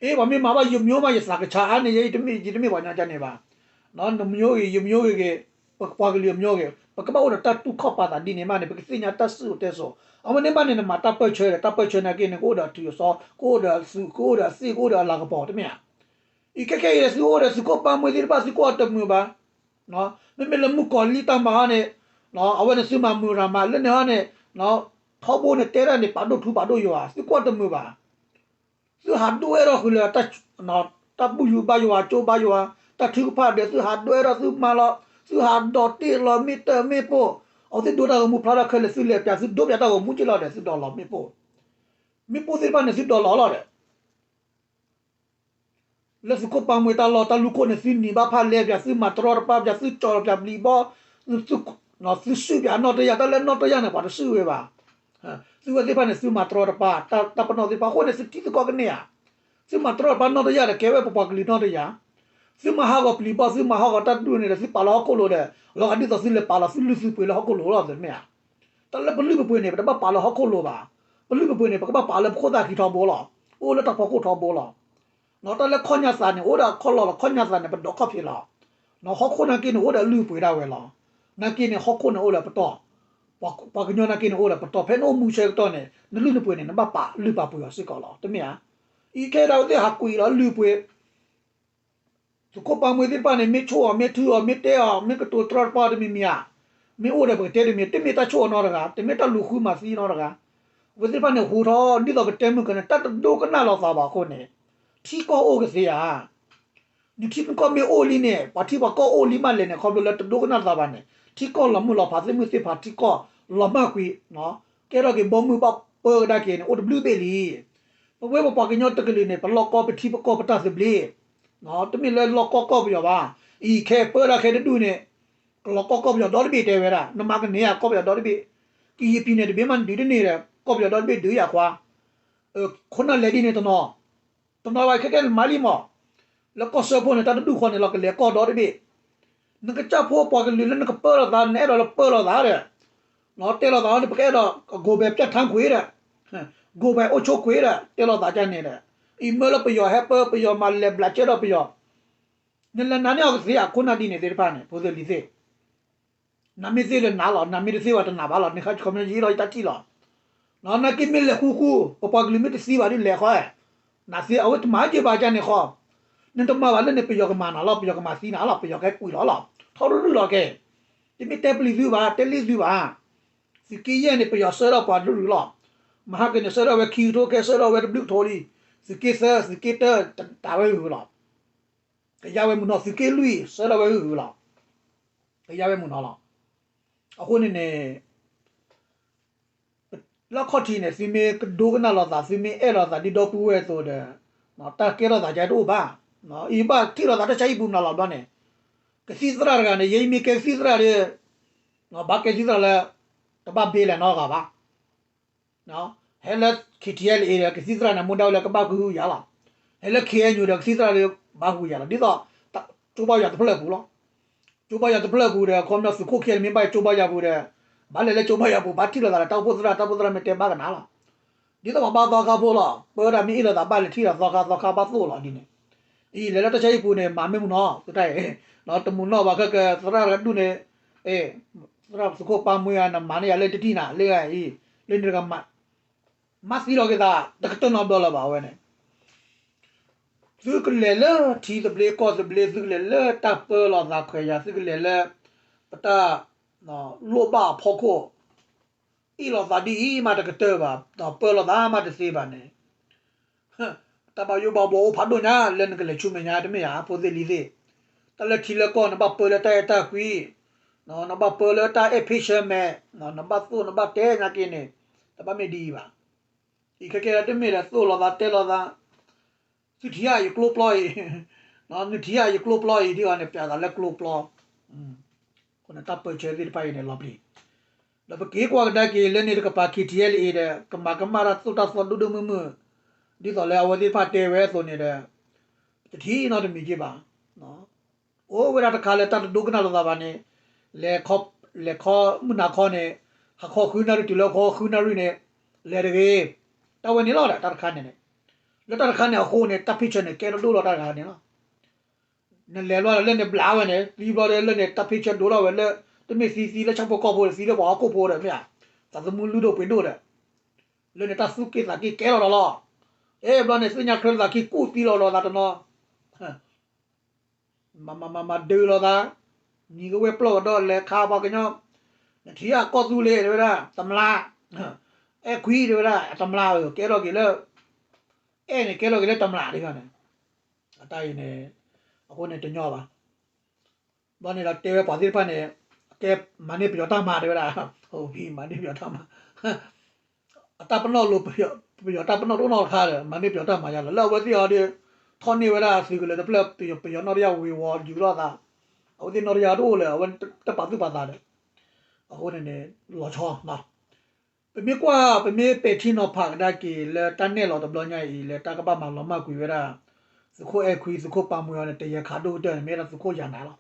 အ့ ပှၤမ့ၢ်မၤဘၣ်ယိၤမၠိမး ယသးကဆါအါန့ၣ် ယ, ယတမ့ၢ်ပှၤကညီကန့ၣ်ဘၣ်, နမၠိဂ့ၤ ယမၠိဂ့ၤဂ့ၤ, ပပှၤကလုာ်အမၠိဂ့ၤ ပကဘၣ်အိၣ်ဒီးတၢ်တူၢ်ခီၣ်ပာ်သးဒ်န့ၣ်မးန့ၣ် ပကသ့ၣ်ညါတၢ်စံၣ်စိၤတဲစိၤ, အဝဲန့ၣ်ဘၣ်န့ၣ် နမၤတၢ်ပၢၢ်ဆၢဒီး တၢ်ပၢၢ်ဆၢနာ်က့န့ၣ် ကအိၣ်ဒီးအထုးအစီ, ကအိၣ်ဒီးအသုး, ကအိၣ်ဒီးအသ့ၣ်, ကအိၣ်ဒီးအလၤကပီၤ တမ့ၢ်ဧါ. အံၤခဲခဲအံၤ သုအိၣ်ဒီးသုးခိၣ်ပၢ်မှဲသ့ၣ်တဖၣ် သုကွၢ်တမုာ်ဘၣ် မ့မ့ၢ်လၢမုၣ်ကီၤလံၢ်တၢ်မၤဟီန့ၣ်, အဝဲန့ၣ်သုမၤမုာ်ရၤမး လၢန့ၣ်ဟီန့ၣ်, ထီဘိန့ၣ်တဲတၢ်န့ၣ် ပာ်ဒိၣ်ထူပာ်ဒိၣ်ယွၤ သုကွၢ်တမုာ်ဘၣ်. သုဟးဒိၣ်အဲၣ်ဒိးဃုာ်လၢ, တၢ်ဘူၣ်ယိၤဘါယွၤကၠိဘါယွၤ, တၢ်ထုကဖၣ်ဒီး သုဟးဒိၣ်အဲၣ်ဒိးသုမၤလီၤ, သုဟးဒိးတ့ၢ်လီၤမ့ၣ်တၢ်မ့ၣ်ပိၢ်, အဝဲသ့ၣ်ဒိတၢ်ဂီၤမူဖျါထီၣ်ခဲလၢာ် သုလဲၤပၠး သုဒိပၠးတၢ်ဂီၤမူက့လီၤဒီး သုဒိးလီၤမ့ၣ်ပိၢ်, မ့ၣ်ပိၢ်သ့ၣ်တဖၣ်န့ၣ် သုဒိးလီၤလီၤဒီး လၢသုးခိၣ်ပၢ်မှဲတၢ်လီၢ်တၢ်လူၢ်ခိၣ်န့ၣ် သုနံၤဘၣ်ဖၣ်လဲပၠး သုမၤတရီတပါပၠး သုကၠီၤပၠးပျံၤဘီ, သုစုၣ်ပၠးနီၣ်တယၢ် တၢ်လၢနီၣ်တယၢ်န့ၣ် ပှၤတစုၣ်ဝဲဘၣ်. သုဝဲသ့ၣ်တဖၣ်န့ၣ် သုမၤတရီတပါ တၢ်ပနီၣ်သ့ၣ်တဖၣ်အဃိန့ၣ် သုထံသုကီၢ်ကန့ၢ်ဧါ. သုမၤတရီတပါနီၣ်တယၢ်ဒီး ကဲဝဲပပှၤကလုာ်နီၣ်တယၢ်, သုမၤဟးဂီၤပျံၤဘီ သုမၤဟးဂီၤတၢ်ဒူၣ်န့ၣ်ဒီး သုပာ်လီၤဟီၣ်ခိၣ်လိၤဒီး လီၤဂာ်ဒ်သိးသုလဲၤပာ်လီၤသုလုၢ်သုပှ့ၤလၢဟီၣ်ခိၣ်လိၤလီၤ တမ့ၢ်ဧါ. တၢ်လၢပလုၢ်ပပှ့ၤန့ၣ် ပတဘၣ်ပာ်လၢဟီၣ်ခိၣ်လိၤဘၣ်. ပလုၢ်ပပှ့ၤန့ၣ် ပကဘၣ်ပာ်လၢပခိၣ်သၣ်ခံထီဘိလီၤ. အိၣ်လၢတၢ်ဖီခိၣ်ထီဘိလီၤ. တၢ်လၢခီၣ်ညါသးန့ၣ် အိၣ်ဒီးခီၣ်လီၤလီၤ ခီၣ်ညါသးန့ၣ် ပဒိးခီၣ်ဖံးလီၤ. ဟီၣ်ခိၣ်နာ်က့န့ၣ် အိၣ်ဒီးအလုၢ်အပှ့ၤဒၣ်ဝဲလီၤ. နာ်က့န့ၣ် ဟီၣ်ခိၣ်န့ၣ်အိၣ်ဒီးပတီၢ်, ပှၤကညီနာ်က့န့ၣ်အိၣ်ဒီးပတီၢ် ဖဲနအိၣ်မူဆၢကတီၢ်န့ၣ် နလုၢ်နပှ့ၤန့ၣ် နဘၣ်ပာ်လုၢ်ပာ်ပှ့ၤအီၤစ့ၢ်ကီးလီၤ တမ့ၢ်ဧါ. အံၤခဲအံၤဒၣ်ဝဲသ့ၣ်ဟးကွံာ်လီၤလုၢ်ပှ့ၤ သုးခိၣ်ပၢ်မှဲသ့ၣ်တဖၣ်န့ၣ် မ့ၢ်ဆိၣ်အီၤ မ့ၢ်ထုအီၤ မ့ၢ်တဲအီၤ မ့ၢ်ကတိၤတရီတပါတမံၤမံၤဧါ. မ့ၢ်အိၣ်ဒီးပကတဲတမံၤ တမ့ၢ်တၢ်ဆိၣ်အီၤနီတဂၤ တမ့ၢ်တၢ်လူၤဃုမၤသံနီတဂၤ. အဝဲသ့ၣ်တဖၣ်န့ၣ် ဟူးထီၣ် ဒ်သိးပတဲမုၢ်ကန့ၣ် တၢ်တဒိကနၣ်လီၤသးဘၣ်အဃိန့ၣ် ထံကီၢ်အိၣ်ကသ့ဧါ. နထံနကီၢ်မ့ၢ်အိၣ်လံန့ၣ် ပှၤထံပှၤကီၢ်အိၣ်လံမးလဲၣ်န့ၣ် ခီဖျိလၢတဒိကနၣ်သးဘၣ်န့ၣ် ထံကီၢ်လီၤမုၢ်လီၤဖး သ့ၣ်မုၢ်သ့ၣ်ဖးထံကီၢ်လီၤမၢ်ကွံာ်, ကဲထီၣ်က့ၤဘီမုၢ်ဘၣ်ပၢကဒါက့ၤန့ၣ် အိၣ်တဘျုးဘ့ၣ်လံ. ပဝဲပပှၤကညီတကလုာ်န့ၣ် ပလီၢ်ကီၢ်ပထံပကီၢ်ပတၢ်သဘျ့, တမ့ၢ်လၢလီၢ်ကီၢ်ကီၢ်ပယီၤဘၣ်. အံၤခဲပၢတၢ်ခဲတဒူၣ်န့ၣ် ကလီၤကီၢ်ကီၢ်ပယီၤဒီတဘ့ၣ်တဲဝဲဒၣ် နမၤကန့ၢ်ဧါကီၢ်ပယီၤဒီတဘ့ၣ်, ကယံာ်ပံၤန့ၣ်တဘ့ၣ်မးနဒုးတန့ၢ်ဒီး ကီၢ်ပယီၤဒီတဘ့ၣ်ဒုးယၤခွါ, ခိၣ်နၢ်လဲၤဒ်န့ၣ်တနီၤ တနီၤဘၣ်ခဲကဲနမၤလံမး, လၢကီၢ်စၢဖှိၣ်န့ၣ် တၢ်တဒူၣ်ဃီန့ၣ် လီၤကလဲၤကီၢ်ဒီတဘ့ၣ်, နကစၢ်ဖိပှၤကလုာ်လၢနကပၢလိာ်သး နအဲၣ်ဒိးလၢပၢလိာ်သးဒီး, တဲလိာ်သးန့ၣ် ပကအဲၣ်ဒိး go back ပျၢ်ထါကွံာ်ဒီး, go back အိၣ်ဆိးကွံာ်ဒီး တဲလိာ်သးကန့ၣ်ဒီး, အံၤမၢလၢပယီၤဟဲပၢ ပယီၤမၤလဲၤဘျးကဲဒီးပယီၤ, နလဲၤနာ်န့ၢ်အီၤကသ့အခိၣ်နၢ်ဒ်န့ၣ်သ့ၣ်တဖၣ်န့ၣ် ဖိသ့ၣ်လံၤသ့ၣ် နမ့ၢ်သ့ဒီးနၤလီၤ နမ့ၢ်တသ့ဘၣ်တနၤဘၣ်လီၤ နခါခီမ့ၢ်ယံာ်လီၤယတၢ်ထံၣ်လီၤ, နာ်က့မ့ၢ်လဲၤဃူဃူ ပပှၤကလုာ်မ့ၢ်တသံဘၣ်ဒ်လဲၣ်ဃီ, နသ့အဝဲတမၤက့ၤဘၣ်ကန့ၣ်ဃီ, နတမၤဘၣ်လၢန့ၣ် ပယီၤကမၤနၤလီၤ ပယီၤကမၤသံနၤလီၤ ပယီၤကဟဲကွံာ်လီၤလီၤ ထီရူၢ်လီၤကဲ, တမ့ၢ်တဲပျံၤသုဘၣ် တဲလံသုဘၣ်, သုးက့ယဲၢ်န့ၣ် ပယီၤဆှၢထီၣ်ပှၤတရူၢ်လီၤ, မဟါကန့ၣ်ဆှၢထီၣ်ဝဲခံကထိ ခဲဆှၢထီၣ်ဝဲတဘျုးကထိလံ, သုးက့သၢ သုးက့တၢ တၢ်ဝဲဂုၤလီၤ ကယါဝဲမုၢ်နီၤ သုးက့လွံၢ် ဆှၢထီၣ်ဝဲဂုၤဂုၤလီၤ, ကယါဝဲမုၢ်နီၤလီၤ, အဃိန့ၣ်န့ၣ် လၢခီၣ်ထံးန့ၣ် သုမ့ၢ်ကဒိကနၣ်လိာ်သး သုမ့ၢ်အဲၣ်လိာ်သးဒ်ဒီပုၢ်ဝဲၢ်အသိးဒီး, တၢ်ကဲထီၣ်သးကတအိၣ်ဘၣ်, အံၤဘၣ်ထံၣ်လိာ်သးတၢ်ဆါဟံၣ်ပူၤမနုၤလီၤဘျီန့ၣ်, ကသံၣ်သရၣ်တဂၤန့ၣ် ယဲယမ့ၢ်ကဲသံၣ်သရၣ်ဒီး, ဘၣ်ကဲသံၣ်သရၣ်လၢ တဘၣ်ဘ့လဲၣ်နီတဂၤဘၣ် ဟဲလၢ K T L A ဒီး ကသံၣ်သရၣ်န့ၣ် မူဒါဝဲလၢကဘၣ်ဃုဟုယၤလီၤ, ဟဲလၢ K N U ဒီး ကသံၣ်သရၣ်ဒီး ဘၣ်ဃုယၤလီၤ ဒ်သိး ကၠိဘၣ်ယွၤတဖျၢၣ်ပူၤလီၤ, ကၠိဘၣ်ယွၤတဖျၢၣ်ပူၤဒီး ခီပညီသုးခိၣ်ခံဂၤန့ၣ်မ့ၢ်ဘၣ်ကၠိဘၣ်ယွၤပူၤဒီး, ဘၣ်လဲၤလၢကၠိဘၣ်ယွၤပူၤ ဘၣ်ထံၣ်လိာ်သးဒီးတၢ်အိၣ်ဖှိၣ်သရၣ် တၢ်အိၣ်ဖှိၣ်သရၣ်မ့ၢ်တဲဘၣ်ကနၤလီၤ, ဒ်သိးပှၤဘါသီခါဖိလီၤ ပၢဝဲဒၣ်မ့ၢ်အ့ၣ်လိာ်သးဘၣ်လဲၤထံၣ်လိာ်သီခါ သီခါဘၣ်သိၣ်လီၤဒ်န့ၣ်, အံၤလဲၤလၢတၢ်ဆါဟံၣ်ပူၤန့ၣ် မၤမ့ၢ်မုၢ်နီၤ သုတၢ်အံၤ, တမုၢ်နီၤဘၣ်ခဲကသရၣ်တဂၤဒူၣ်န့ၣ်, သရၣ်သုးခိၣ်ပၢ်မွေးဧါ နမၤန့ၢ်ယၤလၢတထံၣ်နၤ လၢဂၤအံၤ, လၢန့ၣ်တဂၤ မၤသံလီၤက့ၤသး တကတၢၢ်နီတဘျီလၢၤဘၣ်အဝဲန့ၣ်, သုကလဲၤလၢထံသဘျ့ကီၢ်သဘျ့ သုကလဲၤလၢတၢ်ပၢလီၤသးခွဲးယာ် သုကလဲၤလၢ ပတၢ်လိၣ်ဘၣ်အဖီခိၣ်, အ့ၣ်လိာ်သးဒ်အံၤမးတကတၢၢ်ဘၣ် ဒီးပၢလီၤသးမးတသ့ဘၣ်န့ၣ် တၢ်ဘၣ်ယိၣ်ဘၣ်ဘှီအိၣ်ဖးဒိၣ်ညါ လၢနကလဲၤဆူမဲာ်ညါတမ့ၢ်ဧါ ဖိသ့ၣ်လံၤသ့ၣ်, တၢ်လၢထံလၢကီၢ် နဘၣ်ပၢလၢတၢ်အဲၣ်တၢ်ကွံ, နဘၣ်ပၢလၢတၢ်အဲၣ်ဖ့ၣ်ဆၢမဲာ်, နဘၣ်သိၣ်နဘၣ်တဲညါက့ၤန့ၣ်, တဘၣ်မ့ၢ်ဒ်အံၤဘၣ်. အံၤခဲကဲလၢတမ့ၢ်ဒီးသိၣ်လိာ်သးတဲလိာ်သး, သုထံၣ်ဧါယကျိပျီအံၤ, နသုထံၣ်ဧါယကျိပျီအံၤ ဒ်အံၤန့ၣ် ပျးသးလၢကျိပျီ အဃိန့ၣ် တၢ်ပၢဆှၢသ့ၣ်တဖၣ်အံၤန့ၣ် လီၤပျံၤ, ဒီးပက့ၤကွၢ်ကဒါက့ၤလၢန့ၣ်တကပၤ K T L A ဒီး ကမၤကမၣ်တၢ်သိၣ်တၢ်သီဒိၣ်ဒိၣ်မုၢ်မုၢ်, ဒ်သိးလၢအဝဲသ့ၣ်တဖၣ်တဲဝဲအသိးန့ၣ်ဒီး, တထံၣ်နီတမံၤက့ၤဘၣ်. အိၣ်ဝဲဒၣ်တခါလၢတၢ်တဒိကနၣ်လိာ်သးဘၣ်န့ၣ်, လဲၤခီမုၢ်နၤခီန့ၣ်, ဟးခီဃုနၣ်ရံၣ်တုၤလၢခီဃုနၣ်ရံၣ်န့ၣ်, လဲၤတဂ့ၤ, တၢ်ဝဲန့ၣ်လီၤဒီး တၢ်တခါန့ၣ်န့ၣ်, လၢတၢ်တခါန့ၣ်အဃိန့ၣ် တၢ်ဖ့ၣ်ဆၢန့ၣ် ကဲထီၣ်ဒိၣ်လီၤတၢ်တခါန့ၣ်လီၤ. နလဲၤဘျီလၢန့ၣ်ဘျးဝဲန့ၣ် သံဘျီဒီးလၢန့ၣ် တၢ်ဖ့ၣ်ဆၢဒိၣ်ထီၣ်ဝဲလၢ တမ့ၢ်သံသံလၢဆၣ်ဖိကီၢ်ဖိဒီး သံလၢပှၤဟီၣ်ခိၣ်ဖိဒီးမ့ၢ်ဧါ, သးသမူလုၢ်ဒိၣ်ပှ့ၤဒိၣ်ဒီး, လၢန့ၣ်တၢ်သူၣ်က့ၣ်သးက့ၣ်ကဲလီၤဒီးလီၤ. အဲ ဘျီန့ၣ် သ့ၣ်ညါချၢသးက့ၣ်ကူၣ်သံလီၤဒီးသးတနီၤ မၤမၤမၤမၤဒုးလိာ်သး, နံၤကဝဲၢ်ပျီၢ်ကဒီးလဲၤခါပှၤကညီ, နထံၣ်အကီၢ်သူလ့ၤတဲဝဲဒၣ် တမျး, အဲၣ်ခွံတဲဝဲဒၣ် တမျးဧၢ ကဲထီၣ်က့ၤလၢ, အဲၣ်န့ၣ်ကဲထီၣ်က့ၤလၢတမျးဒ်န့ၣ်, အတၢ်အံၤန့ၣ်, အဃိန့ၣ်တညီဘၣ်. ဘျီန့ၣ်ဒီးတဲဝဲပှၤသ့ၣ်တဖၣ်န့ၣ်, ကဲမၤန့ၢ်ပယီၤတၢ်မၤတဲဝဲဒၣ်, မၤန့ၢ်ပယီၤတၢ်မၤ အတၢ်ပနီၣ်လိၤ, ပယီၤတၢ်ပနီၣ်တအိၣ်နီတခါဒီး မၤန့ၢ်ပယီၤတၢ်မၤယါလီၤ. လၢအဝဲသ့ၣ်အီၤဒီး ထီၣ်န့ၢ်ဝဲဒၣ်သုးကလၢၤတဖျၢၣ် ပယီၤနီၣ်တယၢ်ဝ့ၤဝီၤယုာ်လိာ်သး, အဝဲသ့ၣ်နီၣ်တယၢ်တအိၣ်လၢၤ အဝဲတပာ်သူၣ်ပာ်သးဒီး, အဃိန့ၣ်န့ၣ် လီၤဆီ, ပမ့ၢ်ကွၢ် ပမ့ၢ်ပဲာ်ထံနီၤဖးကဒါက့ၤလၢတၢ်နဲၣ်လီၤတဘျီညါအံၤ လၢတၢ်ကဘၣ်မၤလီၤမၢ်ကွံာ်ဝဲဒၣ် သုးခိၣ်အဲၣ်ခွံ သုးခိၣ်ပၢ်မွေးအီၤန့ၣ် တယဲၢ်ခးဒိၣ်ကတၢၢ်န့ၣ် မ့ၢ်ဝဲဒၣ်သုးခိၣ်ယၤနၤလီၤ.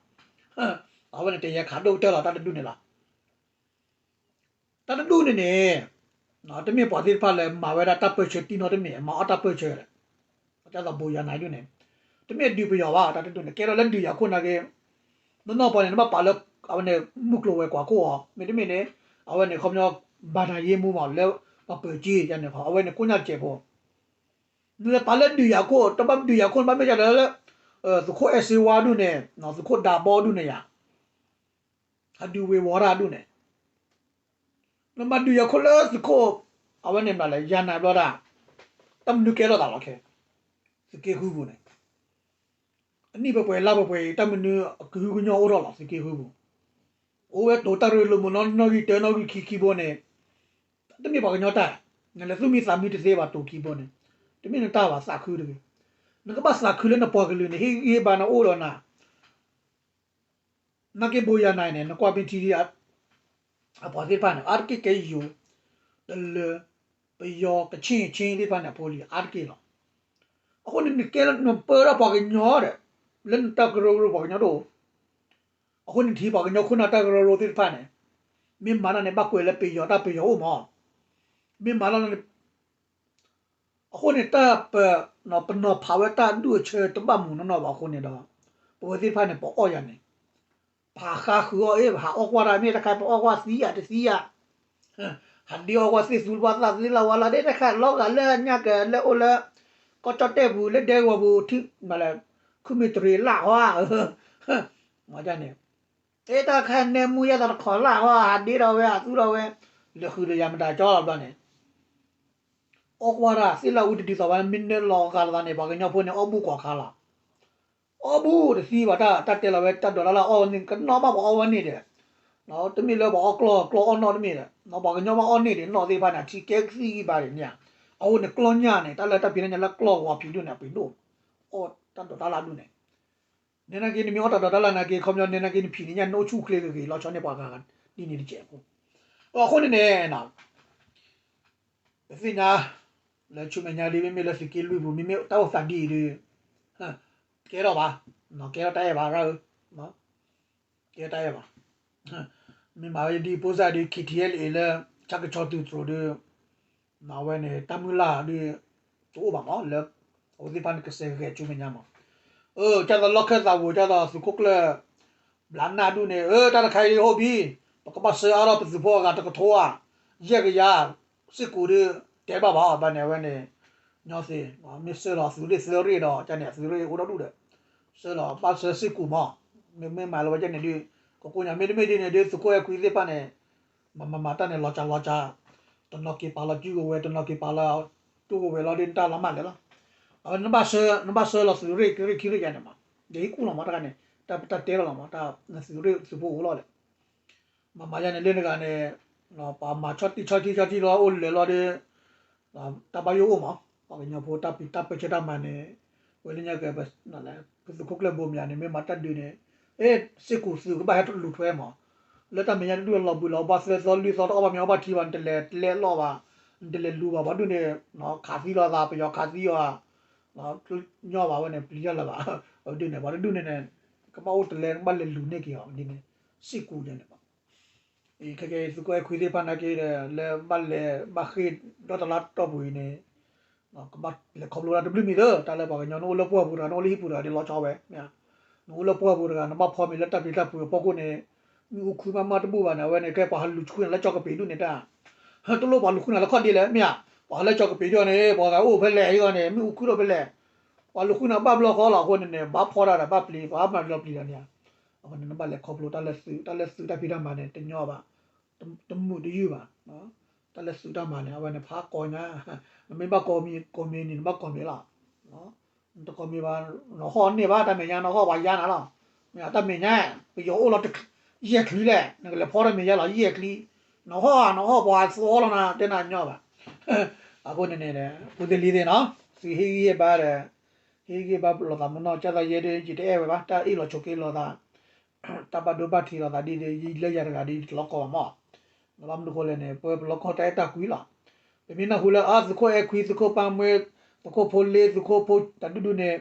အဝဲန့ၣ်တယဲၢ်ခးဒိၣ်ကတၢၢ်လီၤ တၢ်တဒူၣ်န့ၣ်လီၤ. တၢ်တဒူၣ်န့ၣ်န့ၣ်, တမ့ၢ်ပှၤသ့ၣ်တဖၣ်လၢမၤဝဲဒၣ်တၢ်ပၢဆှၢတံၢ်နီတမ့ၢ် မၤအီၣ်တၢ်ပၢဆှၢဒီး, ဒ်သိးဘိးယၤနၤဒ်န့ၣ်, တမ့ၢ်ဒုးပယီၤဘၣ် တၢ်တဒူၣ်န့ၣ် ကဲထီၣ်လၢဒုးယၤခိၣ်နာ်က့, နီၢ်နီၢ်ပှၤန့ၣ် နဘၣ်ပာ်လၢ, အဝဲန့ၣ် မုၢ်ကျိၤဝဲၤကွာ်ခိၣ်အီၤ မ့တမ့ၢ်န့ၣ်, အဝဲန့ၣ်ခီပညီ, ဘၣ်နၤယ့မူမးလၢ, ပပၢၤက့ယၤန့ၣ်ခီ အဝဲန့ၣ်ကိၣ်ညါတစဲးဖိ နလဲၤပာ်လၢဒုးယၤခိၣ် တဘၣ်ဒုးယၤခိၣ်န့ၣ် ဘၣ်မ့ၢ်ဒ်လၢ, သုးခိၣ်အဲၣ်စ့ဝါဒူၣ်န့ၣ် သုးခိၣ်ဒးဘီဒူၣ်န့ၣ်ယၤ, ဟးဒုးဝ့ၤဝီၤတၢ်ဒူၣ်န့ၣ်, နမၤဒုးယၤခိၣ်လၢသုးခိၣ်, အဝဲန့ၣ်မနုၤလဲၣ် ယၤနၤဘျီဒၣ်, တၢ်မနုၤကဲထီၣ်သးလီၤခဲ, သုးက့ဃုပူၤန့ၣ် အနံၣ်ပှဲၤပှဲၤလါပှဲၤပှဲၤအံၤ တၢ်မနုၤအကဟုကညီအိၣ်ထီၣ်လီၤ သုးက့ဃုပူၤ, အိၣ်ဝဲတိၤတၢ်ရ့လိာ်မုာ်နီၢ်နီၢ်ဂံၢ်တၢနီၢ်ဂံၢ်ခံခံဘိန့ၣ်, တမ့ၢ်ပှၤကညီတၢ်, နလဲၤသူၣ်မံသးမံတသ့ဘၣ်တိၤခံဘိန့ၣ်, တမ့ၢ်နတၢ်ဘၣ်သးခုတဂ့ၤ, နကဘၣ်သးခုလၢနပှၤကလုာ်န့ၣ် ဟ့ၣ်ဂံၢ်ဟ့ၣ်ဘါနအိၣ်ဒီးနၤ နာ်က့ဘိယၤနၤန့ၣ် နကွၢ်မ့ၢ်ထံဒံး အပှၤသ့ၣ်တဖၣ်န့ၣ် အါတက့ၢ်ကဲယိၤ, တလၢ, ပယီၤကဆ့ၣ်ဆ့ၣ်သ့ၣ်တဖၣ်န့ၣ် အဖိလံၤအါတက့ၢ်လီၤ. အဃိန့ၣ် နကဲလၢနပၢဒၣ်ပှၤကညီဒီး, လၢနတၢ်ကရၢကရိပှၤကညီတအိၣ်, အဃိန့ၣ်ထံၣ်ပှၤကညီခိၣ်နၢ်တၢ်ကရၢကရိသ့ၣ်တဖၣ်န့ၣ်, မ့ၢ်မၤတၢ်န့ၣ် ဘၣ်ကွဲးလၢပယီၤတၢ်ပယီၤအိၣ်မး, မ့ၢ်မၤလီၤ အဃိန့ၣ် တၢ်ပ, ပနီၤဖးဝဲတၢ်ဒူၣ်အဆၢတဘၣ်မုာ်နီၢ်နီၢ်ဘၣ်အဃိန့ၣ်ဒီး, ပဝဲသ့ၣ်တဖၣ်န့ၣ် ပအီၣ်ယၤန့ၣ်, ပဟးဃါဃုာ်အီၣ်အ့ၣ် ပဟးအီၣ်ကွၢ်တၢ်မ့ၢ်တခါ ပအီၣ်ကွၢ်သံယၤတသံယၤ, ဟးဒ့အီၣ်ကွၢ်သ့ၣ်သူလၢပှၤသးသ့လၢဝဲလီၤဒ့တခါ လီၤဂာ်လၢညါကလဲၤအိၣ်လၢ ကီၢ်ကၠီၣ်တဲၣ်ပူၤ လၢဒဲကဝီၤပူၤ ထံ, မလဲၤ, ခုမ့ၢ်တရံးလၢဟီဧါ, မၤန့ၣ်, အ့ၣ်တၢ်ခါနဲမူယဲၢ်သးတခီလၢဟီ ဟးဒ့ဒီးဝဲ ဟးသူဒီးဝဲ, လဲၤဃုာ်ဒီးယၤမတၤကၠီလီၤဘျီန့ၣ် အီၣ်ကွၢ်တၢ်သ့ၣ်လၢအူတဒ်သိးဘၣ် မ့ၢ်နၢလီၤဂာ်လိာ်သးန့ၣ် ပှၤကညီဖိန့ၣ် အီၣ်ဘူၣ်ကွၢ်ခါလီၤ. အီၣ်ဘူၣ်တသံဘၣ် တၢ်တဲလီၤဝဲ တၢ်ဒိးတၢ်လၢအီၣ်ဝဲန့ၣ် ကနီၣ်ဘၣ်ပှၤအီၣ်ဝဲန့ၣ်ဒီး, တမ့ၢ်လၢပှၤအီၣ်ကျီၢ် ကျီၢ်အီၣ်နီၣ်တမ့ၢ်ဒီး ပှၤကညီဘၣ်အီၣ်န့ၢ်ဒံးနီၣ်သ့ၣ်တဖၣ်န့ၣ် အထံကဲကသံၣ်ဂံၢ်ဘါဒံးမ့ၢ်ဧါ. အဃိန့ၣ် ကျီၢ်ညၣ်န့ၣ် တၢ်လၢတၢ်ဖံးတၢ်ညၣ်လၢကျီၢ်ဂီၤဖံးဒိၣ်န့ၣ် အပှ့ၤဒိၣ်, အီၣ်တၢ်ဒိးတၢ်လၢဒိၣ်န့ၣ် နဲနာ်က့ နမ့ၢ်အီၣ်တၢ်ဒိးတၢ်လၢနာ်က့ ခီပညီ နဲနာ်က့ နဖံးန့ၣ်ညါ နအိၣ်ဆူၣ်ချ့ဂ့ၤဂ့ၤ လီၤဆီန့ၢ်ပှၤဂၤဂၤဒ်န့ၣ်တကဲးဖိ. အဃိန့ၣ်န့ၣ် ပသ့ၣ်ညါ လၢဆူမဲာ်ညါဒ် မ့မ့ၢ်လၢသုးက့လွံၢ်ပူၤ မ့မ့ၢ်တၢ်အိၣ်သးဒ်အံၤဒီး ကဲထီၣ်ဘၣ်, ကဲထီၣ်တၢ်အဲၣ်ဘၣ်ရၢ်ဧၢ, ကဲတၢ်အဲၣ်ဘၣ်. မ့ၢ်မၤဝဲဒ် ပိစၢ်ဒ် ခံထံအဲလ့လၢ ဆၣ်ကဆီသုးတြိၤဒီး အဝဲန့ၣ် တၢ်မုၢ်လၢ်ဒီး တအိၣ်ဘၣ်မး လၢ အဝဲသ့ၣ်တဖၣ်န့ၣ် ကစဲးဂဲၤဆူမဲာ်ညါမး. အၢ ကၢ်သိးလီၢ်ခၢၣ်သးဝံၤ ကၢ်သိးသုးခိၣ်ကျၢၢ် ဘျးနၢ်ဒူၣ်န့ၣ် အၢ တၢ်တခါအံၤအိၣ်ဘံ, ပကဘၣ်ဆှၢအါထီၣ်ပသုးဖိအဂၤတကထိဧါ, ယဲၢ်ကယၤ, စ့ၢ်ကီးဒီး တဲဘၣ်ဘၣ် ဘၣ်န့ၣ် အဝဲန့ၣ် ညီသ့ၣ် မ့ၢ်ဆှၢလီၤသုးရ့ၣ်သုးရ့ၣ်ဒီး ကန့ၣ် သုးရ့ၣ်အိၣ်ဒီဒူၣ်ဒီး ဆှၢလီၤ ဘၣ်ဆှၢစ့ၢ်ကီးမး, မ့မ့ၢ်မၤလီၤဝဲကန့ၣ်ဒီး ကကိးညါ မ့တမ့ၢ်ဒ်န့ၣ်ဒီး သုးခိၣ်အဲၣ်ခွံသ့ၣ်တဖၣ်န့ၣ် မၤမၤမၤတၢ်န့ၣ် လီၤစှၤလီၤစှၤ, တနီၤက့ၤပာ်လီၤစုကဝဲၤ တနီၤက့ၤပာ်လီၤ တူၢ်ကဝဲၤလီၤဒီး နတၢ်လီၤမၢ်လဲၣ်လီၤ. အဝဲန့ၣ် နဘၣ်ဆှၢလီၤသုးရ့ၣ် ကရ့ၣ်ခံရ့ၣ်ယါန့ၣ်မး, ယဟံၣ်ကူၣ်လီၤမးတခါန့ၣ် တၢ်ပတၢ်တဲလီၤလီၤမး တၢ်သုးရ့ၣ်သုးဖိအိၣ်လီၤဒီး မၤမၤယါန့ၣ် လၢနဂၤန့ၣ် ပှၤမၤဆီၣ်တံၢ်ဆီၣ်တံၢ်ဆီၣ်တံၢ်လီၤ အိၣ်လၢာ်လီၤဒီး တၢ်ဘၣ်ယိၣ်အိၣ်မး, ပှၤကညီဖိတၢ်ပၢဆှၢတၢ်မၤန့ၣ် ဝဲလၢညါက့ၤ ပသုးခိၣ်ကျၢၢ်ဘိမၠးန့ၣ် မ့ၢ်မၤတၢ်ဒုးန့ၣ် အ့ စ့ၢ်ကီးသုးကဘၣ်ဟဲလူၤထွဲမး, လၢတၢ်မဲာ်ညါတဒူၣ်လီၤဘှံးလီၤ ဘၣ်သၢသီလွံၢ်သီတအီၣ်ဘၣ်မ့ၤအီၣ်ဘၣ်ထံဘၣ် နတလဲၤကျဲလီၤဘၣ်, နတလဲၤလူၤဘၣ် ပှၤဒုၣ်န့ၣ် ခးသံလိာ်သး ပယီၤခးသံအီၤ ညီဘၣ်ဝဲန့ၣ် ပျံၤတၢ်လၢၤဘၣ်, ပှၤဒုၣ်န့ၣ် ပှၤတဒုၣ်န့ၣ်န့ၣ် ကဘၣ်အိၣ်တလဲ ကဘၣ်လဲၤလူၤန့ၢ်က့ၤအီၤဒ်န့ၣ် စ့ၢ်ကီးန့ၣ် အံၤခဲကဲ သုးခိၣ်အဲၣ်ခွံသ့ၣ်တဖၣ်နာ်က့ဒီး လၢဘၣ်လဲၤဘၣ်ဃ့ၢ်ဒီတလါတီၢ်ပူၤအံၤန့ၣ် ကဘၣ်လဲၤခီဖျိတၢ်တဘျုးမံၤသၢ တၢ်လၢပှၤကညီ နအိၣ်လၢပှၢ်ပူၤတဂၤ နအိၣ်လၢဟံၣ်ပူၤတဂၤဒ်လီၤဆီဝဲ မ့ၢ်ဧါ, နအိၣ်လၢပှၢ်ပူၤတဂၤ နဘၣ်ဖီမ့ၤလၢတၢ်ပျံၤတၢ်ဖုးအဖီခိၣ်န့ၣ် မ့ၣ်အူခုမးမးတဘူၣ်ဘၣ်န့ၣ် အဝဲန့ၣ် ကဲပှၤဟးလူၤဆူၣ်န့ၣ်လၢကၠီၣ်ကပ့ၤဒူၣ်န့ၣ်တၢ် တလိၣ်ပှၤလူၤဃုနၤလၢခီၣ်ဒ့လဲၣ် မ့ၢ်ဧါ, ပှၤလၢကၠီၣ်ကပ့ၤဒူၣ်န့ၣ် ပှၤဂၤအိၣ်ဖဲလဲၣ်အံၤဂီၢ်န့ၣ် မ့ၣ်အူခုဒီးဖဲလဲၣ်, ပှၤလူၤဃုနၤဘၣ်ဘျီဃီလီၤ အဃိန့ၣ်န့ၣ် ဘၣ်ဖီတၢ်ဒီးဘၣ်ပျံၤ ပှၤမၤလီၤပျံၤတၢ်န့ၣ်ဧါ, အဃိန့ၣ် နဘၣ်လဲၤခီဖျိတၢ်လၢသုး တၢ်လၢသုးတၢ်ဖံးတၢ်မၤန့ၣ် တညီဘၣ်, တမုာ်တယုၢ်ဘၣ်, တၢ်လၢသုးတၢ်မၤန့ၣ် အဝဲန့ၣ် ဖးကီညါ, နမ့ၢ်ဘၣ်ကီမ့ၤ ကီမ့ၤန့ၣ် နဘၣ်ကီမ့ၤလီၤ, နတကီမ့ၤဘၣ် နဟီၣ်န့ၢ်ဘၣ် တၢ်မဲာ်ညါ နဟီၣ်ပှၤယါနၤလီၤ, မ့ၢ်တၢ်မဲာ်ညါ ပယီၤအိၣ်လီၤ ယဲၢ်ချံလဲၣ် နကလဲၤဖီတၢ်မဲာ်ညါလီၤ ယဲၢ်ချံ, နဟီၣ် နဟီၣ်ပှၤသီလီၤနၤ တဲနၤညီဘၣ်, အဃိန့ၣ်န့ၣ် ဖိသ့ၣ်လံၤသ့ၣ်နီၤ သုဟ့ၣ်ဂံၢ်ဟ့ၣ်ဘါဒီး ဟ့ၣ်ဂံၢ်ဟ့ၣ်ဘါလိာ်သးမနီၢ် ကၢ်သးယဲဒ် ယတအဲၣ်ဝဲဘၣ် တၢ်အ့ၣ်လိာ်ဆိးက့လိာ်သး တၢ်ဘၣ်ဒိဘၣ်ထံးလိာ်သးဒ်ဒီး ယလၢယၤတဂၤဒီး ယတလီၤကီဘၣ်မး, ဘၣ်မနုၤဃိလဲၣ်န့ၣ် ပဝဲပလီၤကီတၢ်အဲၣ်တၢ်ကွံလီၤ, ပမ့ၢ်နၢ်ဟူလၢ အသုးခိၣ်အဲၣ်ခွံ သုးခိၣ်ပၢ်မှဲ သုးခိၣ်ဖိလ့ သုးခိၣ်ဖိတၢ်ဒူၣ်ဒူၣ်န့ၣ်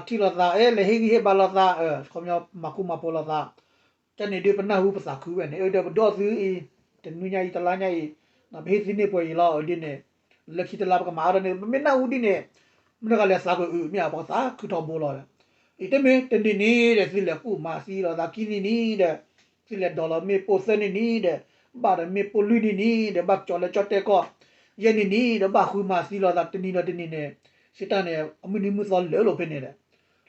ထံၣ်လိာ်သး အဲ လဲၤဟ့ၣ်ဂံၢ်ဟ့ၣ်ဘါလိာ်သး ခီပညီမၤဃူမၤဖိးလိာ်သး ကန့ၣ်ဒုးပနၢ်ဟူပသးခုဝဲန့ၣ် အၢ ဒီးပဒီးသုအံၤ တနွံညါအံၤ တလါညါအံၤ ပဟ့ၣ်သုန့ၢ်ပှဲၤအံၤလီၤ အဒ်န့ၣ် လၢခံတလါပကမၤအါထီၣ်န့ၣ် ပမ့ၢ်နၢ်ဟူဒ်န့ၣ် မ့ၢ်တဂၤလဲၤသးကအုး မ့ၢ်ဧါ ပှၤသးခုထီဘိလီၤဒီး အံၤတမ့ၢ်တနံၤနံၤဒီး သုလဲၤကူၣ်မၤသံလိာ်သးခံနံၤနံၤဒီး သုလဲၤဒိးလီၤမ့ၣ်ပိၢ်သၢနံၤနံၤဒီး ဘၣ်ဒီးမ့ၣ်ပိၢ်လွံၢ်နံၤနံၤဒီး ဘၣ်ကၠီၤလၢကၠီၣ်တဲၣ်ကီၢ် ယဲၢ်နံၤနံၤဒီး ဘၣ်ဃုမၤသံလိာ်သးတနံၤဒီးတနံၤန့ၣ် စံးတၢ်န့ၣ် အမုၢ်နံၤမုၢ်သီလၢာ်လိာ်ဖဲန့ၣ်ဒီး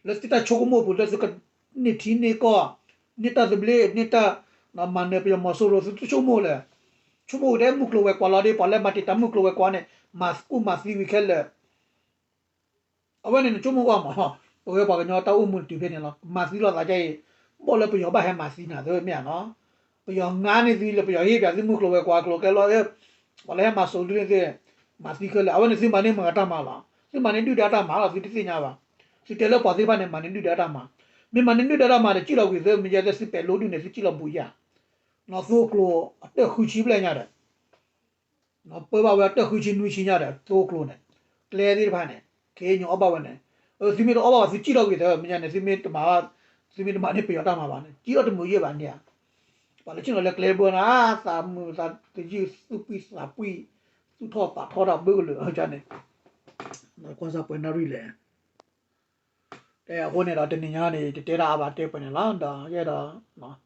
လၢသုတၢ်ဆိကမိၣ်ပူၤ လၢသုကန့ၢ်ထံန့ၢ်ကီၢ် န့ၢ်တၢ်သဘျ့ န့ၢ်တၢ်မၤနၢၤပယီၤမီၤစိရိၤ သုတဆိကမိၣ်လဲၣ်. ဆိကမိၣ်က့ၤထဲမုၢ်ကျိၤဝဲၤကွာ်လီၤဒီး ပှၤလၢမၤတံာ်တာ်မုၢ်ကျိၤဝဲၤကွာ်န့ၣ် မၤကူၣ်မၤသံဝံၤခဲလၢာ် အဝဲန့ၣ်နဆိကမိၣ်ကွၢ်မး, ပဝဲပှၤကညီတၢ်အိၣ်မူတုၤဖဲန့ၣ်လီၤ. မၤသံလိာ်သးဒ်အံၤ, ဘၣ်လၢပယီၤဘၣ်ဟဲမၤသံနၤသ့မ့ၢ်ဧါနီၤ. ပယီၤငါန့ၢ်သုလၢပယီၤဟ့ၣ်ပၠးသုမုၢ်ကျိၤဝဲၤကွာ်ကျိၤကဲလီၤ, ပှၤလၢဟဲမၤစိာ်ဒုန့ၣ်သ့ၣ်, မၤသံခဲလၢာ်, အဝဲန့ၣ်သုမၤန့ၢ်မတၤတၢ်မၤလီၤ, သုမၤန့ၢ်ဒုၣ်ဒါတၢ်မၤလီၤ, သုတသ့ၣ်ညါဘၣ်, သုတဲလၢပှၤသ့ၣ်တဖၣ်န့ၣ် မၤန့ၢ်ဒုၣ်ဒါတၢ်မၤ, မ့ၢ်မၤန့ၢ်ဒုၣ်ဒါတၢ်မၤဒီး စံၣ်လီၤကွံာ်သု မ့ၢ်ယဲသ့ၣ်သုပဲာ်လိဒုန့ၣ် သုစံၣ်လီၤဘူးယၤ, နီၢ်သိကျိၤအတၢၢ်ဃုဆံဘျဲၣ်ညါဒီး ပၢဘၣ်ဝဲအတၢၢ်ဃုဆံနွံဆံညါဒီး သိကျိၤန့ၣ်, ကျဲသ့ၣ်တဖၣ်န့ၣ်, ခ့ၣ်ညိအီၣ်ဘၣ်ဝဲန့ၣ်, သုမ့ၢ်တအီၣ်ဘၣ်ဘၣ် သုစံၣ်ထီၣ်ကွံာ်သၢ မ့ၢ်ညါန့ၣ် သုမ့ၢ်တမၤ, သုမ့ၢ်တမၤန့ၢ်ပယီၤတၢ်မၤဘၣ်န့ၣ် စံၣ်ထီၣ်တမုာ်ယဲၢ်ဘၣ်န့ၣ်ဧါ, ပှၤလၢဆ့ၣ်နီၤလၢကျဲဘၢနၤ, သးမုာ်သးတယုၢ် သူၣ်ပှံၢ်သးပှံၢ်, သူၣ်ထီၣ်သးထီၣ်တၢ်ဘၢကလုာ်န့ၣ်, ကွၢ်စၢ်ပှဲၤနၣ်ရံၣ်လဲၣ်, အဃိန့ၣ်ဒီးတနံၤညါန့ၣ် တတဲတၢ်အါဘၣ်တဲပှဲၤန့ၣ်လီၤ, ဒီးယအဲၣ်ဒိး